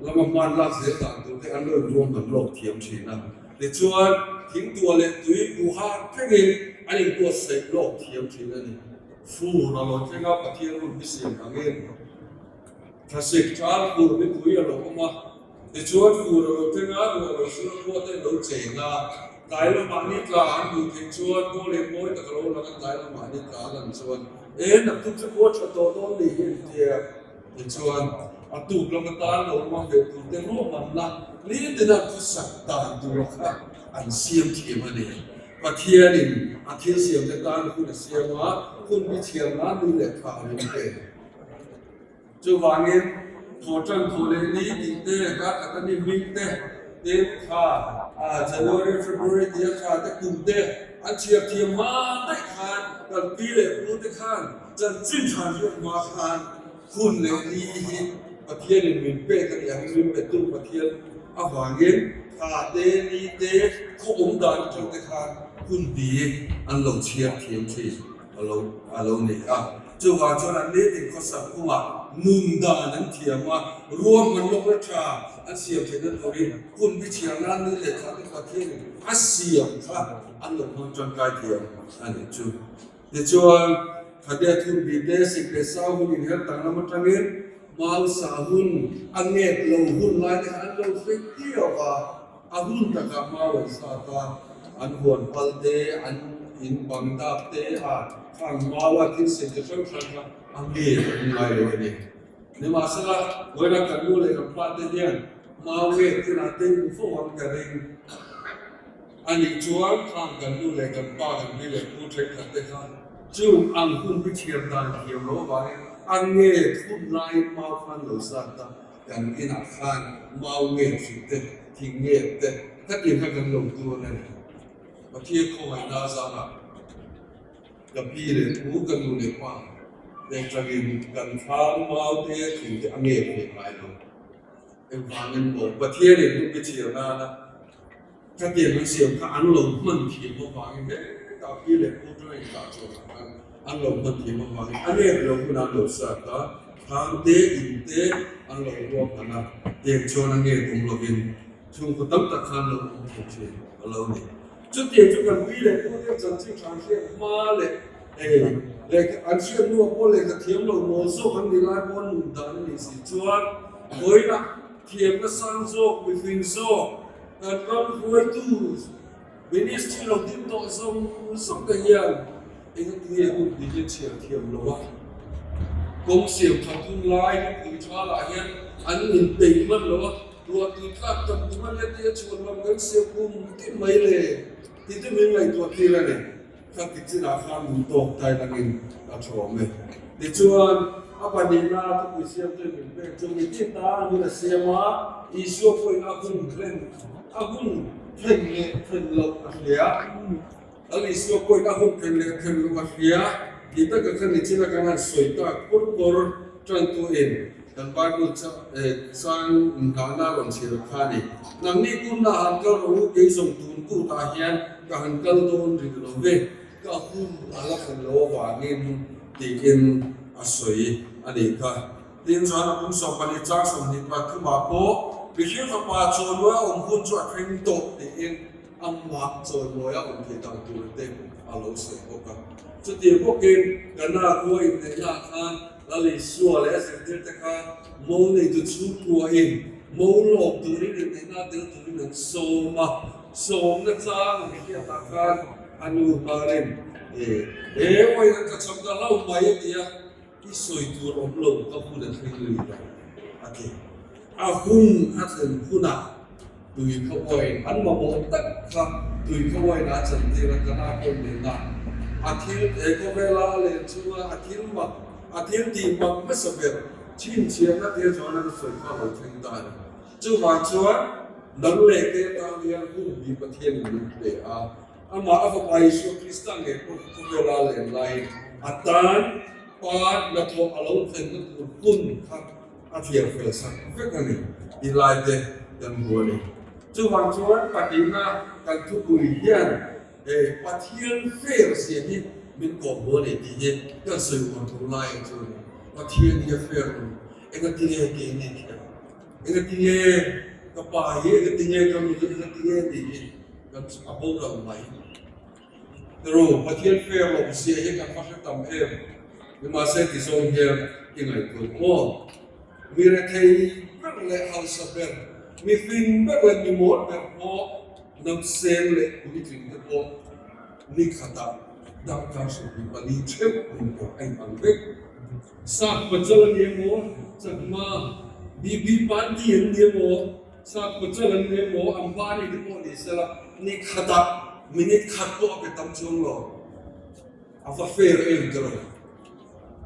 lama hman lak zel dan tur te an lo inruahman lawk thiam thin a. Tichuan, thingtuah leh tui buha thlengin an inbuatsaih lawk thiam thin a ni. Fur a lo thleng a, Pathian hun hi siam angin thlasik ṭal fur mipui a lo awm a. Tichuan, fur a lo thleng a, ruah lo sur a, khua te an lo cheng a. Tlai lamah ni tla an hmuh theih chuan kaw leh mawi tak a lo lang a, tlai lamah ni tla a lan chuan, E, naktuk chu khua ṭha tawh dawn ni hi an ti a. Tichuan, a tuk lam atan lo hmang ve turte ruahmanna nitin a thusak dan tur kha an siam thiam a ni. Pathianin a thil siamte tan hun a siam a, hun bi thiam nan ni leh tha a min pe. Chuvangin, thawhṭan thawh leh ni tih te, kar khat a ni hming te, tin thla, January, February tia thla te kum te an chhiar thiam hma daih khan kan pi leh pu te khan Chanchin tha hriat hma khan hun leh ni hi Pathianin min pek a ni ang, min petu Pathian avangin thla te, ni te, khaw awm dan atang te khan hun bi an lo chhiar thiam thin a lo a lo ni a. Chuvang chuan an nitin khawsak kawngah nun dan an thiam a, ruahman lawkna tha an siam theihna turin hun bi chhiar nan ni leh thla te Pathianin a siam kha an lo hmang tangkai thiam a nih chu. Tichuan, Khatia thunbi te sik leh sau hun inher danglam atangin mau sa hun a nget lo hun lai te kha an lo hre kiau a, a hun takah mau an sat a, an huan pal te, an in bang dap te a khang mau a thil siam chi hrang hrang kha a nget an ngai lo a ni. Nimahsela, vawiina kan nu leh kan pa te hian mau nget hunah te hmu fo ang ka ring. A nih chuan khang kan nu leh kan pa kan pi leh pu thenkhat te kha chung ang hun hi thiam dan thiam lo avangin a nge thun laiin mau khan lo zat a, kan inah khan mau nge thing te, thing nge te khatiang kha kan lo tur a ni. Pathian khawngaihna azarah ka pi leh pu, ka nu leh pa te atangin kan thlang mau te thing te a nge ve ngai lo. Engvangin maw Pathianin hun bi chhiar nana Khatiang an siam kha an lo hman thiam avangin hetah pi leh pu tanga inkah chhuahah khan an lo hman thiam avangin a nep lo hun an lo sat a, thang te, in te an lo ruahman a, tiang chuan a nge tum lovin chhungkaw tam tak khan lo awm thei thin a lo ni. Chutiang chu kan pi leh pu te chanchin tha an hriat hma leh ei lehkha an hriat hnuah pawh lehkha thiam lo mawl zawk an nih lai pawh nun dan a nih si chuan vawiinah thiamna sang zawk, mihring zawk, Kan ram hruaitu Ministry lo ding tawh zawng zawng te hian engati nge hun tih hi chhiar thiam lo a, kawng siam that hun lai lupui tha lah hian an inpeih hman lo a, ruahtui tlak tam tum a nia tih a chhuan lam kan siam kum tin mai le tih te min ngaihtuah tir a ni. Kha ti chinah khan min tawk tai langin a thawm e. Tichuan, a pahnihna thupui siamtu min pek chu mitin tan hun a siam a, Isua pawhin a hun thlen a hun thlen leh thlen loh a hria. Lal Isua pawhin a hun thlen leh thlen loh a hria tih taka kha nichina kan han sawi tak pawr pawr tantuin kan Bible chang inngahna rawn chhiar kha a ni. Nangni kunna han kal rawh u, kei zawng tun kutah hian Ka han kal dawn rih lo ve, ka hun a la thlen lo avangin tiin a sawi a nih kha. Tin, chuan a kum 12 chang 23 ah pawh mihring fapa chawimawi a awm hun chu a thleng tawh tiin amah chawimawi a awm thei dan tur te a lo sawi bawk a. Chutiang bawkin Kana khua inneihnaah khan Lal Isua leh a zirtirte kha mo neitu chhungkuain mo lawm turin inneihna tel turin an sawm a. Sawmna chang an hriatah khan a nu hmarin, E, he uain an tlachham ta hlauh mai a ti a, i sawi tur awm lo ka hun a thleng lui lo a ti. A hun a thlen hunah tui kha uain an mamawh tak kha tui kha uain a chantir a, kan a kawn nena a thil he khawvela a len chunga a thil mak a thil tih mak hmasa ber chhinchhiahna tir chuan an sawi kha a lo thleng ta a ni. Chuvang chuan nang leh te tan hian hun hi Pathianin min pe a, amah a Fapa Isua Krista ngei pawh hi khawvela len laiin a tan pa hnathawh a lo thlenna tur hun kha a thiam fel sak vek a ni tih lai te kan hmu a ni. Chuvang chuan pahnihna kan thupui hian Pathian fair zia hi min kawm haw a ni tih hi kan sawi uar tur lai ang chu a ni. Pathian hi a fair lo, engatinge keini kher? Engatinge ka pa hi, engatinge ka nu hi, engatinge tih hi kan a boral mai. Ru, Pathian fair loh zia hi kan va hre tam em? Nimahse ti zawng hian i ngaihtuah maw? Mi rethei ber leh hausa ber, mi fing ber leh mi mawl ber pawh namseng leh puitling te pawh ni khatah darkar 24 theuh hun pawh a inang vek. Sap pachal a ni emaw, Chakma, BB Party an ni emaw, Sap pachal an ni emaw, Ambani te pawh ni sela, ni khatah minute khat pawh a pe tam chuang lo. A va fair em ka lo.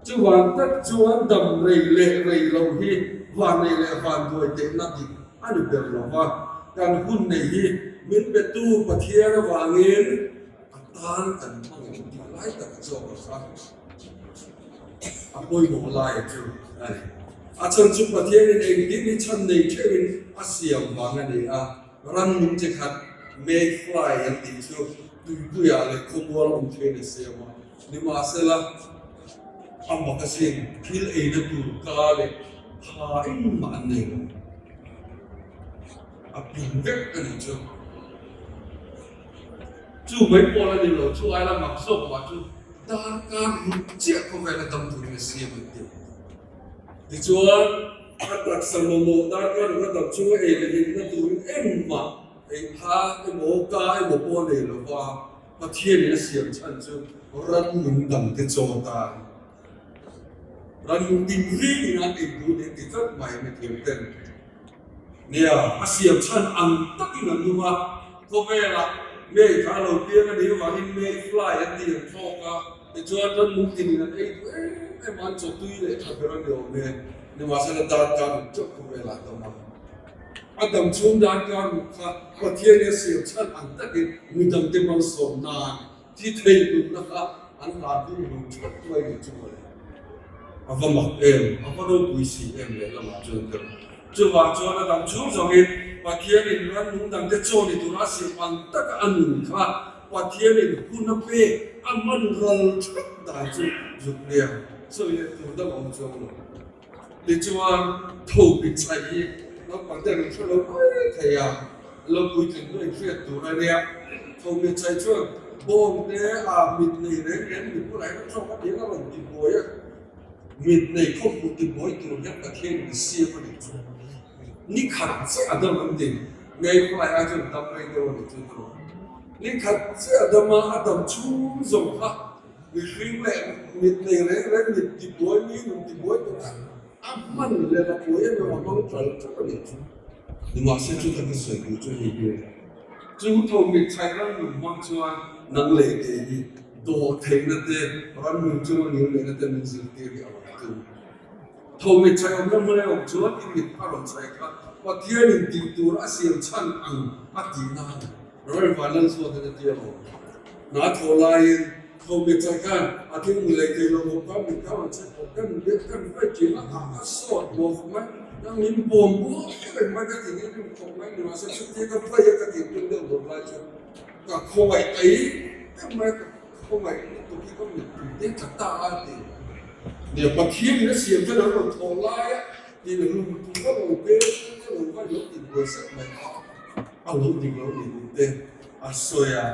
Chuvang tak chuan dam rei leh rei lo hi van nei leh van duai tehna dik a ni ber lo va, kan hun nei hi min petu Pathian avangin a tan kan hmang em tih lai tak a zawk a kha a pawimawh lai chu a ni. A chhan chu Pathianin engtin hi chhan nei theuhin a siam vang a ni a, rannung chi khat mayfly an tih chu tuipuiah leh khawmual awm theiin a siam a. Nimahsela, a mak asin, thil eina tur ka leh tha engmah an nei lo. A pin vek a nih chu. Chu mai pawh la ni lo, chu aila mak zawk mah chu darkar ruk chiah khawvela dam turin a siam an ti. Tichuan, a taksa mamawh darkar ruk a dam chunga ei leh inna turin engmah ei tha emaw ka emaw pawh a nei lo va, Pathianin a siam chhan chu rannung dangte chaw tan rannung ding ringin an ei duh nen ti tlat mai mithiam ten. Nia, a siam chhan ang takin an nung a, khawvelah May kha a lo piang a nih avangin May fly an tih an thlawk a, tichuan rannung tinin an ei duh em em a, an chaw tui leh tha ber a ni awm e. Nimahsela darkar ruk chauh khawvelah a dam a. A dam chhung darkar ruk kha Pathianin a siam chhan ang takin midangte malsawm nan thi thei nunna kha an hlan hung hlum that mai nih chu mawle. A va mak em, a va ropui si em lehlamah chuan ka ru. Chuvang chuan a dam chhung zawngin Pathianin rannung dangte chaw ni tura a siam ang taka a nun kha Pathianin hun a pek a man ral that dan chu zuk nia sawi leh tur dang a awm chuang lo. Tichuan, tho bit chhaih hi naupang te an hre lo mai thei a, lo puitling pawh inhriat tur a nia. Tho bit chhaih chuan bawng te ah mit nei reng reng mit bulah hian a tawk a nia a rawn ti buai a, mit nei khawp hmuh ti buai tur hian Pathian in siam a nih chu. Ni khat chiah a dam an ti, ngei khuai ai chuan dam rei deuh a nih chu tawh. Ni khat chiah a dam a, a dam chhung zawng kha Mihring leh mit nei reng reng mit tibuai mi nun tibuai tur a a hman leh a buai emaw a hmang ṭal ṭeuh a nih chu. Nimahse chu tak a sawi duh chu hei hi a ni. Chu tho mit chhaih ram nun hmang chuan nang leh kei hi dawh theihna te, ram nun chunga ngil neihna te min zirtir hi a rawn tum. Tho mit chhaih awmna hmun a awm chuan i mit a rawn chhaih kha Pathianin tih tur a siam chhan ang a tihna a ni. Rawih van lal chuan a ti a maw? Hna thawh laiin Thawmit chai khan a thil hmu leh thei lo bawk a, mit kha rawn chhe tawh kan biak kan hruai thin a, a sawt bawk mai, nang min bawm buai reng mai ka ti nge rim khawp mai ni mahse chutia ka vai a ka tih tum deuh dawt lai chuan ka khawngaih ta em em mai a, ka khawngaih lutuk hi ka mittui te tla ta a ti. Nia Pathian in a siam chuan an rawn thawh lai a, tin a lum tur a lo peng a lo va lo ti buai sak mai a. A lo dik lo ni tih te a sawi a,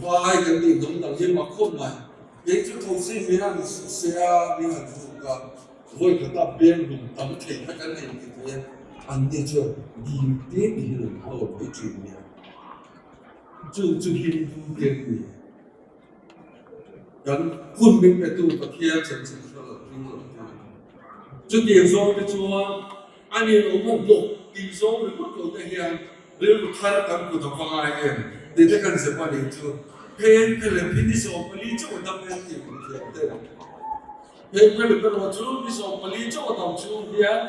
vai kan tih hnam dang hi mak khawp mai. Kei chu thosi min han se a, min han zuk a, vawi khata beng hlum tam thei kha kan nei tih thei a, an ni chuan dil te ti hi an hlawm mai thin nia. Chu chu Hindu te an ni. Kan hun min petu Pathian chanchin hre lo ring lo te an ni. Chutiang zawng te chuan A ninawm a bawk tih zawng ringawt lo te hian rilru thar kan kut a va ngai em tih te kan zep a nih chu. Pheng phe leh phi ni 14 chauh a dam em tih kan thiam te. Pheng phe leh erawh chu ni 14 chauh a dam chhung hian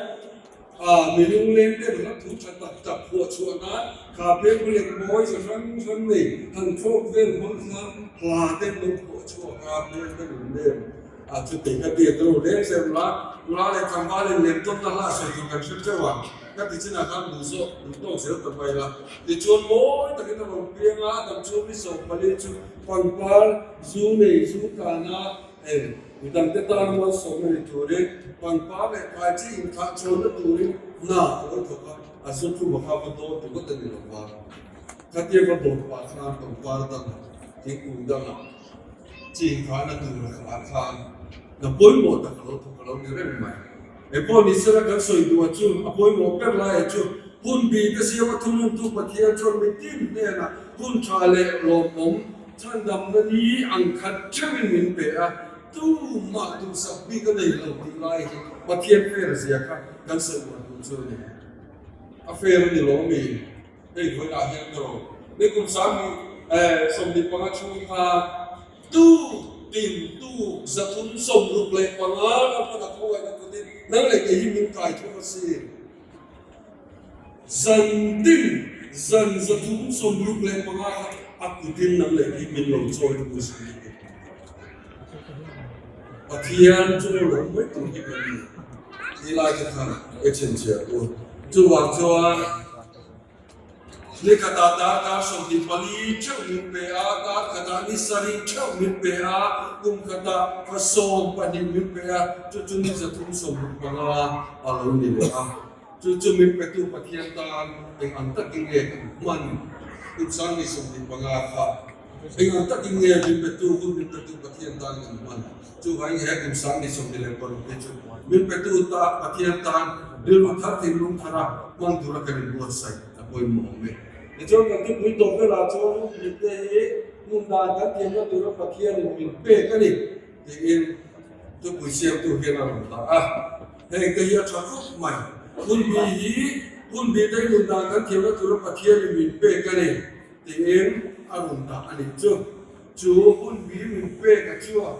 mi lungleng te hla thu tha tak tak phuah chhuah nan kha pheng phe leh mawi za hrang hrang nei han thlawk vel hmang kha hla te an lo phuah chhuak a pheng phe lung lem. A chuti ka ti a ru reng che nula nula leh tlangval in lem tawnna hla sawi tur kan hre teuh a, ka ti chinah khan duh zawk duh tawk zel ta mai la. Tichuan mawi takin a rawn piang a, a dam chu mi 14 chu pangpar zu nei zu tana e midangte tan malsawmna ni turin pangpar leh thlai chi inthlah chhuanna turin hna a lo thawk a, a zu thum a kha va dawn ringawt a ni lo va. Khatia va dawn pah khan pangpar dangah thingkung dangah Ching khahna tur ah khan na pawimawh tak a lo thawk a lo ni reng mai. He pawh ni sela kan sawi duh a chu a pawimawh ber lai a chu hun bi te siama thununtu Pathian chuan mitin hnenah hun tha leh lawmawm chhandamna ni ang khat theuhin min pe a, tumah duhsak bik a nei lo tih lai hi Pathian fer zia kha kan sawi uar duh chu a ni. A fer a ni lawm mi? Hei vawiinah hian ka rawn ni kum 25 chhung khan tu tin tu 365 ram hmana khawngaihna kutin nang leh kei hi min kai thung a si. Zan tin zan 365 kha a kutin nang leh kei min lo chawi thung a si. Pathian chu lo mai tur hi kan ni. Ti lai te khan ka chhinchhiah u. Chuvang chuan ni khatah darkar 24 theuh min pe a, kar khatah ni sarih theuh min pe a, kum khatah thla 12 min pe a, chu chu ni 365 a lo ni leh a. Chu chu min petu Pathian tan eng ang takin nge kan hman? Kum 1025 kha Eng ang takin nge min petu hun min petu Pathian tan kan hman? Chuvangin he kum 2026 hi chu min petu ta Pathian tan rilru thar thinlung thara hman tura kan inbuatsaih a pawimawh awm e. Tichuan kan thupui tawp velah chuan mite hi hmun dan kan thiamna tura Pathianin min pek a ni tiin thupui siamtu hian a rawn dah a. Heng te hi a tha khawp mai. Hun bi hi hun bi te hi nun dan kan thiamna tura Pathianin min pek a ni. Tiin a rawn dah a nih chu. Chu hun bi min pek a chuak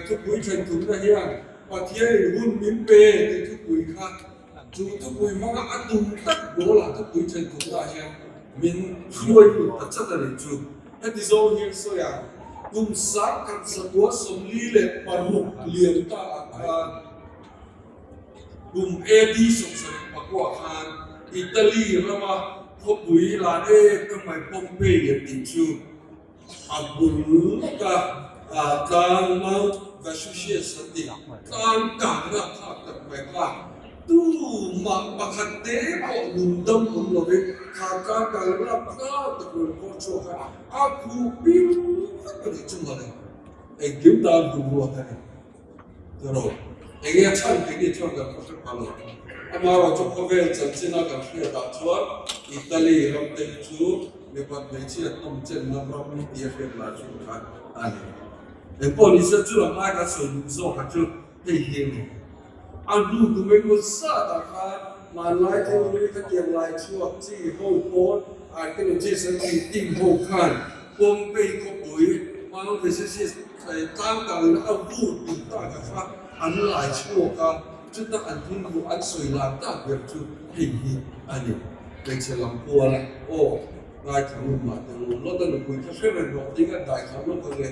thupui then thumna hian Pathianin hun min pe tih thupui kha chu thupui hmanga a tum tak goal-ah thupui then thumna hian min hruai lut ta chat a nih chu. Heti zawng hian sawi ang, kum 1946 liam ta ah khan Kum AD 79 khan Italy rama khawpui lan em em mai Pompeii an tih chu a bul lawka tlang Mount Vesuvius an tih tlang kangna thlak tak mai kha tumah pakhat te pawh lungdam awm lovin kha tlang kangna thlak tak rawn khawr chhuak kha a khuh pil vek a nih chu mawle. Engkim tan hun ruat a ni. Tiraw? Enge a chhan tih ni chuan kan hre pha lo. Amaherawhchu khawvel chanchin a kan hriatah chuan Italy ram te hi chu mipat hmeichhia hnawm chenna ram tia hriat lai chu kha a ni. Engpawh ni se chu lam ai kan sawi duh zawk a chu hei hi a ni. A hnu kum engmaw zatah khan hmanlai thil hlui khatiang lai chhuak chi ho pawn archaeologist an tih team ho khan Pompeii khawpui Mount Vesuvius Tlang kangin a vur tih tak a kha an lai chhuak a, chuta an thil hmuh an sawi lar tak ber chu hei hi a ni. Hmeichhe lam kual a, Aw, ngaithla ngun mah teh u, Lota nupui kha hre reng rawh ding a dai kham lawk ang e.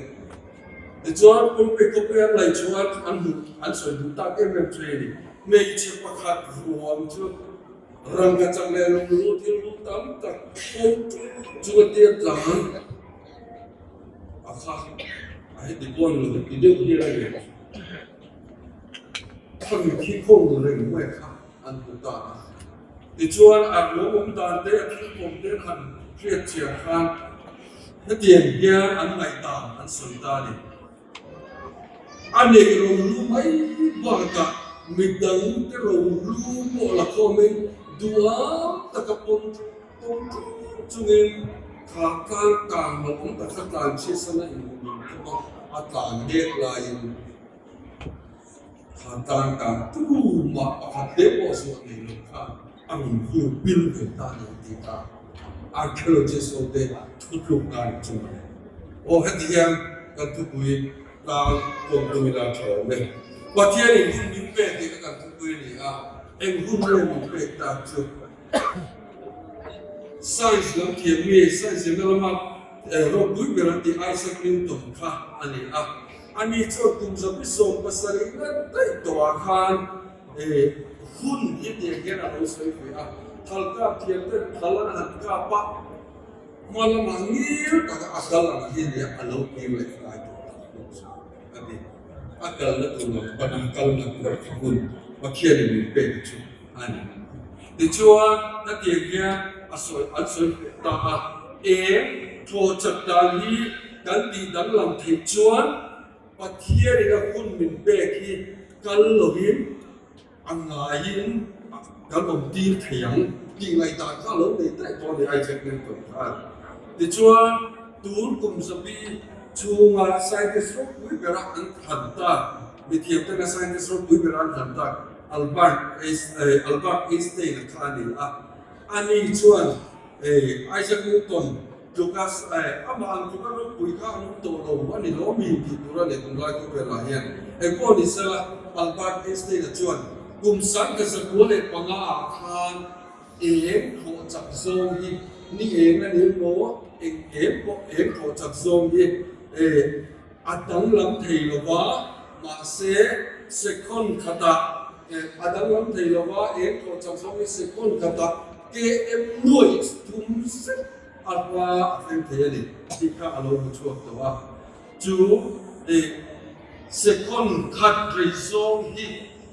Tichuan, Pompeii khawpui an lai chuan an hmuh an sawi duh tak em em chu hei a ni, hmeichhe pakhat ruang chu rangka chak leh lunglu thil lu tam tak pawm chunga tia tlang A kha a heti pawn lo ti deuh hian a ni. Khami khi khawng reng mai kha an hmu ta a. Tichuan a ruang awm dan te a thil kawm te an han hriat chian khan hetiang hian an ngaihdan an sawi ta a ni. A neih rohlu mai bakah midang te rohlu pawh la khawmin duham taka pawm pawm ṭung chungin kha tlang kang lo awm tak kha tlan chhiatsan a inhmu min khawp a, a tlan mek laiin kha tlang kang tumah pakhat te pawh zuah nei lo khan a rawn hu pil ve ta a ni an ti ta. Archaeologist ho te thutluk na ni chung a ni. Aw heti hian kan thupui tlang kawm tum ila tha awm e. Pathianin hun min pek tih kha kan thupui a ni a, eng hun nge min pek tak chu? Science lam thiam mi, science zirna lama ropui ber an tih Isaac Newton kha a ni a. Ani chuan kum 27 na daih tawhah khan hun hi tiang hian a lo sawi ve a, thal kap thiam ten thal an han kap a, hma lamah ngil taka a kal ang hi nia a lo kir leh ngai tawh tak hun chu a ni. A kalna tur lam pana kal ngat ngat kha hun Pathianin min pek chu a ni. Tichuan, hetiang hian a sawi an sawi feh ta a, Eng thaw chak dan hi kan tih danglam theih chuan Pathianin a hun min pek hi kal lovin a ngaiin kan awm tir thei ang tih ngaihdan kha a lo nei daih tawh a ni Isaac Newton khan. Tichuan, tun kum zabi chhunga scientist ropui bera an thlan tak, mithiam tena scientist ropui bera an thlan tak, Albert Albert Einstein-a kha a ni a, ani chuan Isaac Newton tluka amah ang tluka ropui kha an awm tawh lo a ni lo mi tih tur a ni tunlai khawvelah hian. Engpawh ni sela, Albert Einstein-a chuan kum 1905 ah khan eng thawh chak zawng hi ni eng a ni emaw eng em pawh eng thawh chak zawng hi A danglam thei lo va, mahse second khatah a danglam thei lo va, eng thawh chak zawng hi second khatah KM nuaih thum zet a hma a thleng thei a ni tih kha a lo hmu chhuak tawh a. Chu second khat rei zawng hi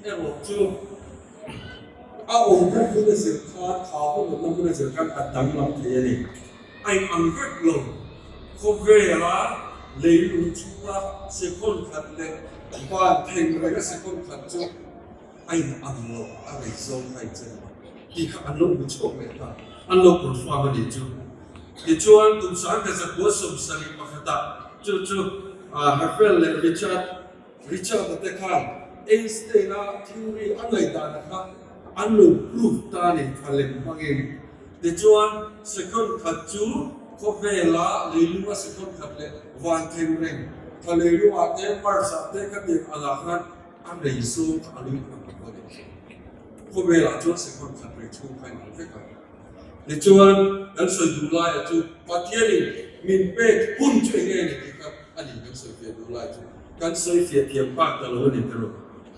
erawh chu a awmna hmun a zir khan, kha hun awmna hmun a zir khan a danglam thei a ni. A in ang vek lo. Khawvela leilung chhunga second khat leh van theng renga second khat chu a in ang lo, a rei zawng kha in chen lo tih kha an lo hmu chhuak leh ta, an lo confirm a nih chu. Tichuan kum 1971ah chu chu Herfel leh Richard Richard-a te khan Einstein-a theory a ngaihdan kha an lo prove ta a ni thalem hmangin. Tichuan, second khat chu khawvela leilunga second khat leh van theng reng tha leilungah te Mars-ah te ka tiang angah khan a rei zawng kha a lo inang lo a ni. Khawvelah chuan second khat rei chhung kha a inang vek a. Tichuan, kan sawi duh laiah chu Pathianin min pek hun chu eng nge ni tih kha a ni kan sawi fiah duh lai chu. Kan sawi fiah thiam bak ta lo a ni tiraw?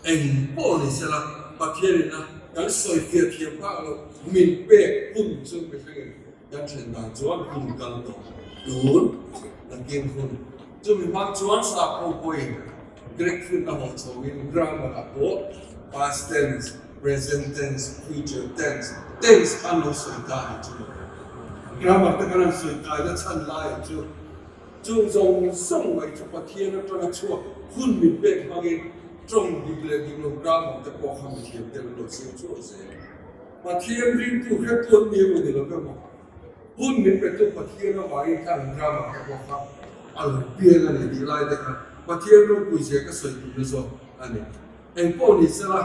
Eng pawh ni sela, Pathianin a kan sawi fiah thiam bak lo min pek hun chu mihringin kan then dan chuan hun kal tawh tun nakin hun. Chumi hmang chuan sap ho pawhin Greek hun a haw chhoin grammar ah pawh past tense, present tense, future tense, tense kha an lo sawi ta a ni chu. Grammar te khan an sawi kaina chhan laiah chu chung zawng zawng mai chu Pathian atanga chhuak hun min pek hmangin tawng dik leh dik lo grammar te pawh kha mithiam te an lo siam chhuak zel. Pathian ringtu hretu an ni emaw ni lo emaw Hun min petu Pathian avangin khan an ramah ka bawk a, a lo piang a ni tih lai te khan Pathian ropui zia ka sawi tumna zawk a ni. Engpawh ni sela,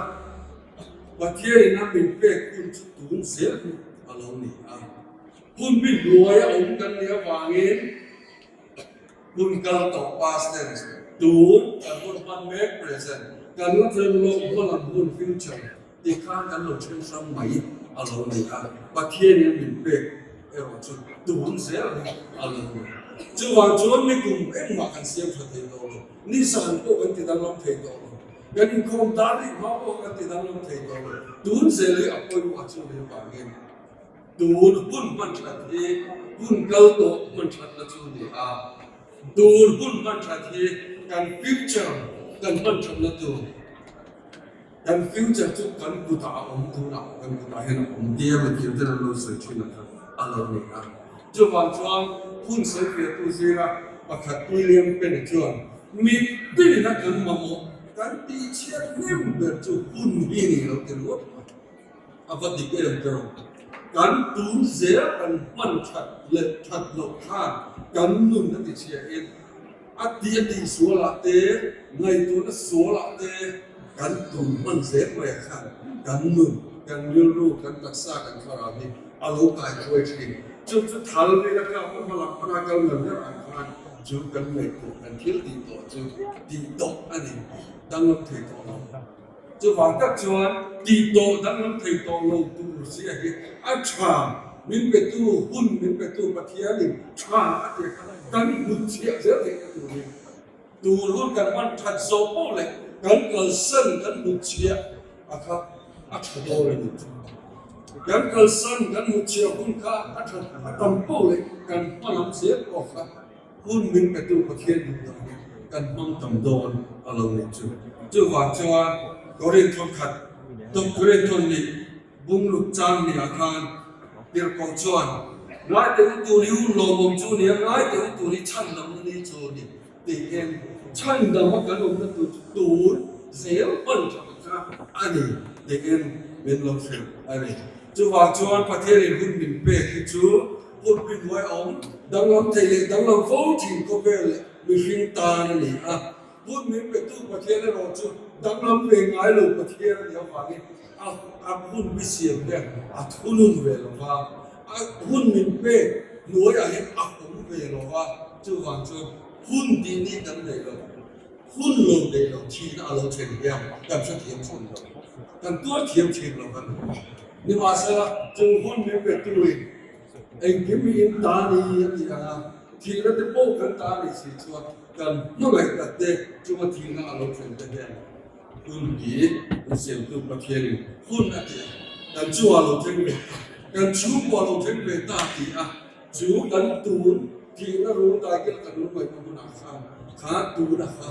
Pathianin a min pek hun chu tun zel hi a lo ni a. Hun bi hnuaia awm kan nih avangin hun kal tawh, past tense, tun kan hun hman mek, present, kan la thleng lawk hmalam hun, future, Tikhan kan lo then hrang mai a lo ni a, Pathianin min pek erawh chu tun zel hi a lo ni. Chuvang chuan ni kum engmah kan siam tha thei tawh lo, ni zan pawh kan ti danglam thei tawh lo, kan inkhawm dar rih hma pawh kan ti danglam thei tawh lo, tun zel hi a pawimawh chu ni avangin tun hun hman that hi hun kal tawh hman thatna chu ni a, tun hun hman that hi kan future kan hman thatna tur. Kan future chu kan kutah a awm tunah kan kutah hian a awm tia mithiam ten an lo sawi thin a kha a lo ni a. Chuvang chuan hun sawi fiahtu zinga pakhat William Penn chuan mittin a kan mamawh kan tihchhiat hnem ber chu hun hi ni lo ti ringawt mai. A va dik em tiraw? Kan tun zel kan hman that leh that loh khan kan nun a tichhiahin A ti a tih sualah te, ngaihtuahna sualah te kan tum hman zel mai ah khan kan nun, kan rilru, kan taksa, kan thlarau hi a lo kai thuai thin. Chu chu thal vel a kap a hmalam hmana kal ngar ngar ang khan chu kan ngaihtuah, kan thil tih tawh chu tih tawh a ni, danglam thei tawh lo. Chuvang tak chuan tih tawh danglam thei tawh lo tur zia hi a tha, min petu hun min petu Pathianin tha a tia kha kan hmutchhiah zel theihna turin. Tun hun kan hman that zawh poh leh kan kalsan kan hnutchhiah a kha a tha dawn a ni. Kan kalsan kan hnutchhiah hun kha a tha a tam poh leh kan hma lam zel pawh kha hun min petu Pathian duh danin kan hmang tam dawn a lo ni chu. Chuvang chuan Korinth khat Korinth nih Bungruk chang ni ah khan tirhkoh chuan, Ngai teh u tur hi hun lawmawm chu ni a, ngai teh u tur hi chhandamna ni chu a ni tiin chhandama kan awmna tur chu tur zel hman tha kha a ni tiin min lo hrilh a ni. Chuvang chuan Pathianin hun min pek hi chu hun hnuai awm danglam thei leh danglam fo thin khawvel leh mihring tan a ni a. Hun min petu Pathian erawh chu danglam ve ngai lo Pathian a nih avangin a a hun mi siam hian a thunun ve lo va, a hun min pek hnuaiah hian a awm ve lo va, chuvang chuan hun tih ni kan nei lo, hun lo nei lo thihna a lo thlen hian kan hrethiam thin lo, kan tuar thiam thin lo a ni. Nimahsela, chung hun min petuin engkim hi in ta ni a ti ang a, thihna te pawh kan ta ni si chuan kan hmangaih tak te chunga thihna a lo thlen te hian Hun hi insiamtu Pathianin hun a ti a, kan chungah lo thleng ve ta, kan chhungkuah lo thleng ve ta ti a, chu kan tun thihna rul daikil kan lo ngaihna hunah khan kha tuna kha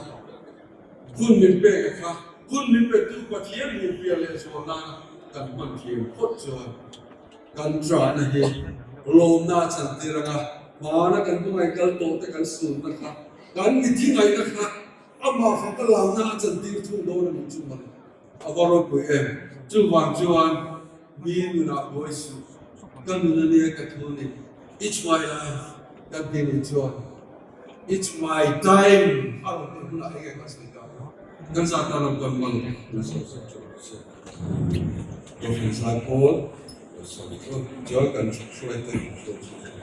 hun min pek a kha, hun min petu Pathian hmuhpiah leh zual nana kan hman thiam phawt chuan kan ṭahna hi lawmna a chantir anga hmana kan hmangaih kal tawh te kan sunna kha, kan mithi ngaihna kha Amah kha ka lalna a chantir thung dawn a nih chu mawle. A va ropui em! Chuvang chuan mi nunah buai suh, ka nun a nia ka thu ni, It's my life kan ti nih chuan It's my time a rawn tih hunah enge kan sawi ta ang? Kan zat tan lam kan mal kan sawi sawi chu a si. Kohhran zai pawl kan sawi chu chuan kan hruai te kan hruai chu a si.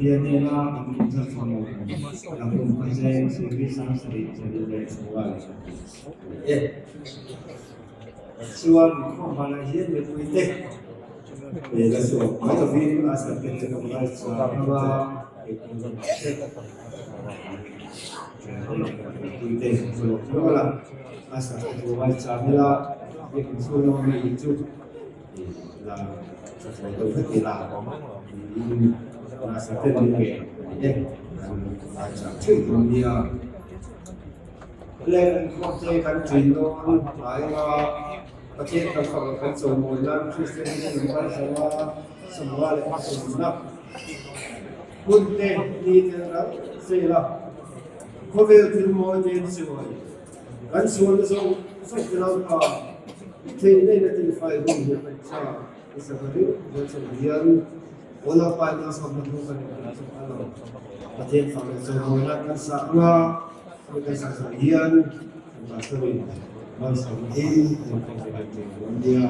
Pathian hnena kan kumthar chhuah kum kha cheng sawmli sang sarih sarih leh chhunga a ni e. Chuan inkhawm banah hian mipuite la chhuak mai lovin a serhte chu kan ngaithla hmang a, mipuite chhuak nual a, a serhte chu ngaithla ila, biakin chhung lama mi hi chu la chhuak deuh vek ila tiin a serhte min ngen a ni e, kan ngaithla theuh dawn nia. Leh kan khawpte kan ṭin dawn hnai anga Pathian kan fak leh kan chawimawi nan Kristian hi kan kal zo a, sawmnga leh sawmna hun te ni te ral zel a, khawvel thil mawi te an chuai kan sualna zawng zawng te Lalpa theihna in a tihfai hun hi kan tha i sava ring zel chauh hian aw Lalpa in malsawmna thu kan inhmuh chu a lo Pathian fak leh chawimawi nan kan sa anga. Heta sak zawh hian kan pastor-in malsawmna in an kawm ve leh tur an nia.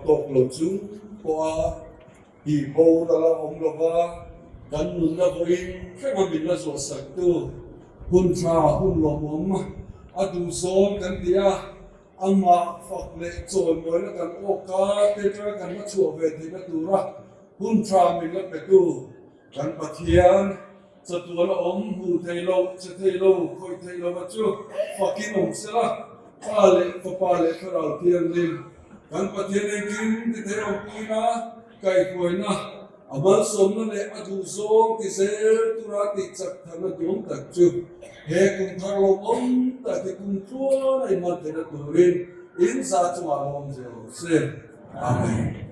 tawk lo chung pawha tihboral a awm lova kan nunna vawiin thlenga min la zuahsaktu hun tha hun lawmawm a duhzawn kan ti a. Amah fak leh chawimawina kan awka te atanga kan la chhuah ve theihna tura hun tha min la petu kan Pathian chatuan a awm hmu thei lo, che thei lo, khawih thei lova chu fakin awm sela, Pa leh Fapa leh Thlarau Thianghlim kan Pathian engkim ti thei awmpuina, kaihhruaina, A malsawmna leh a duhzawng ti zel tura tih chak tharna duang tak chu he kum thar lawmawm tak hi kum tluan a inman theihna turin in za chungah lawm zel rawh se. Amen.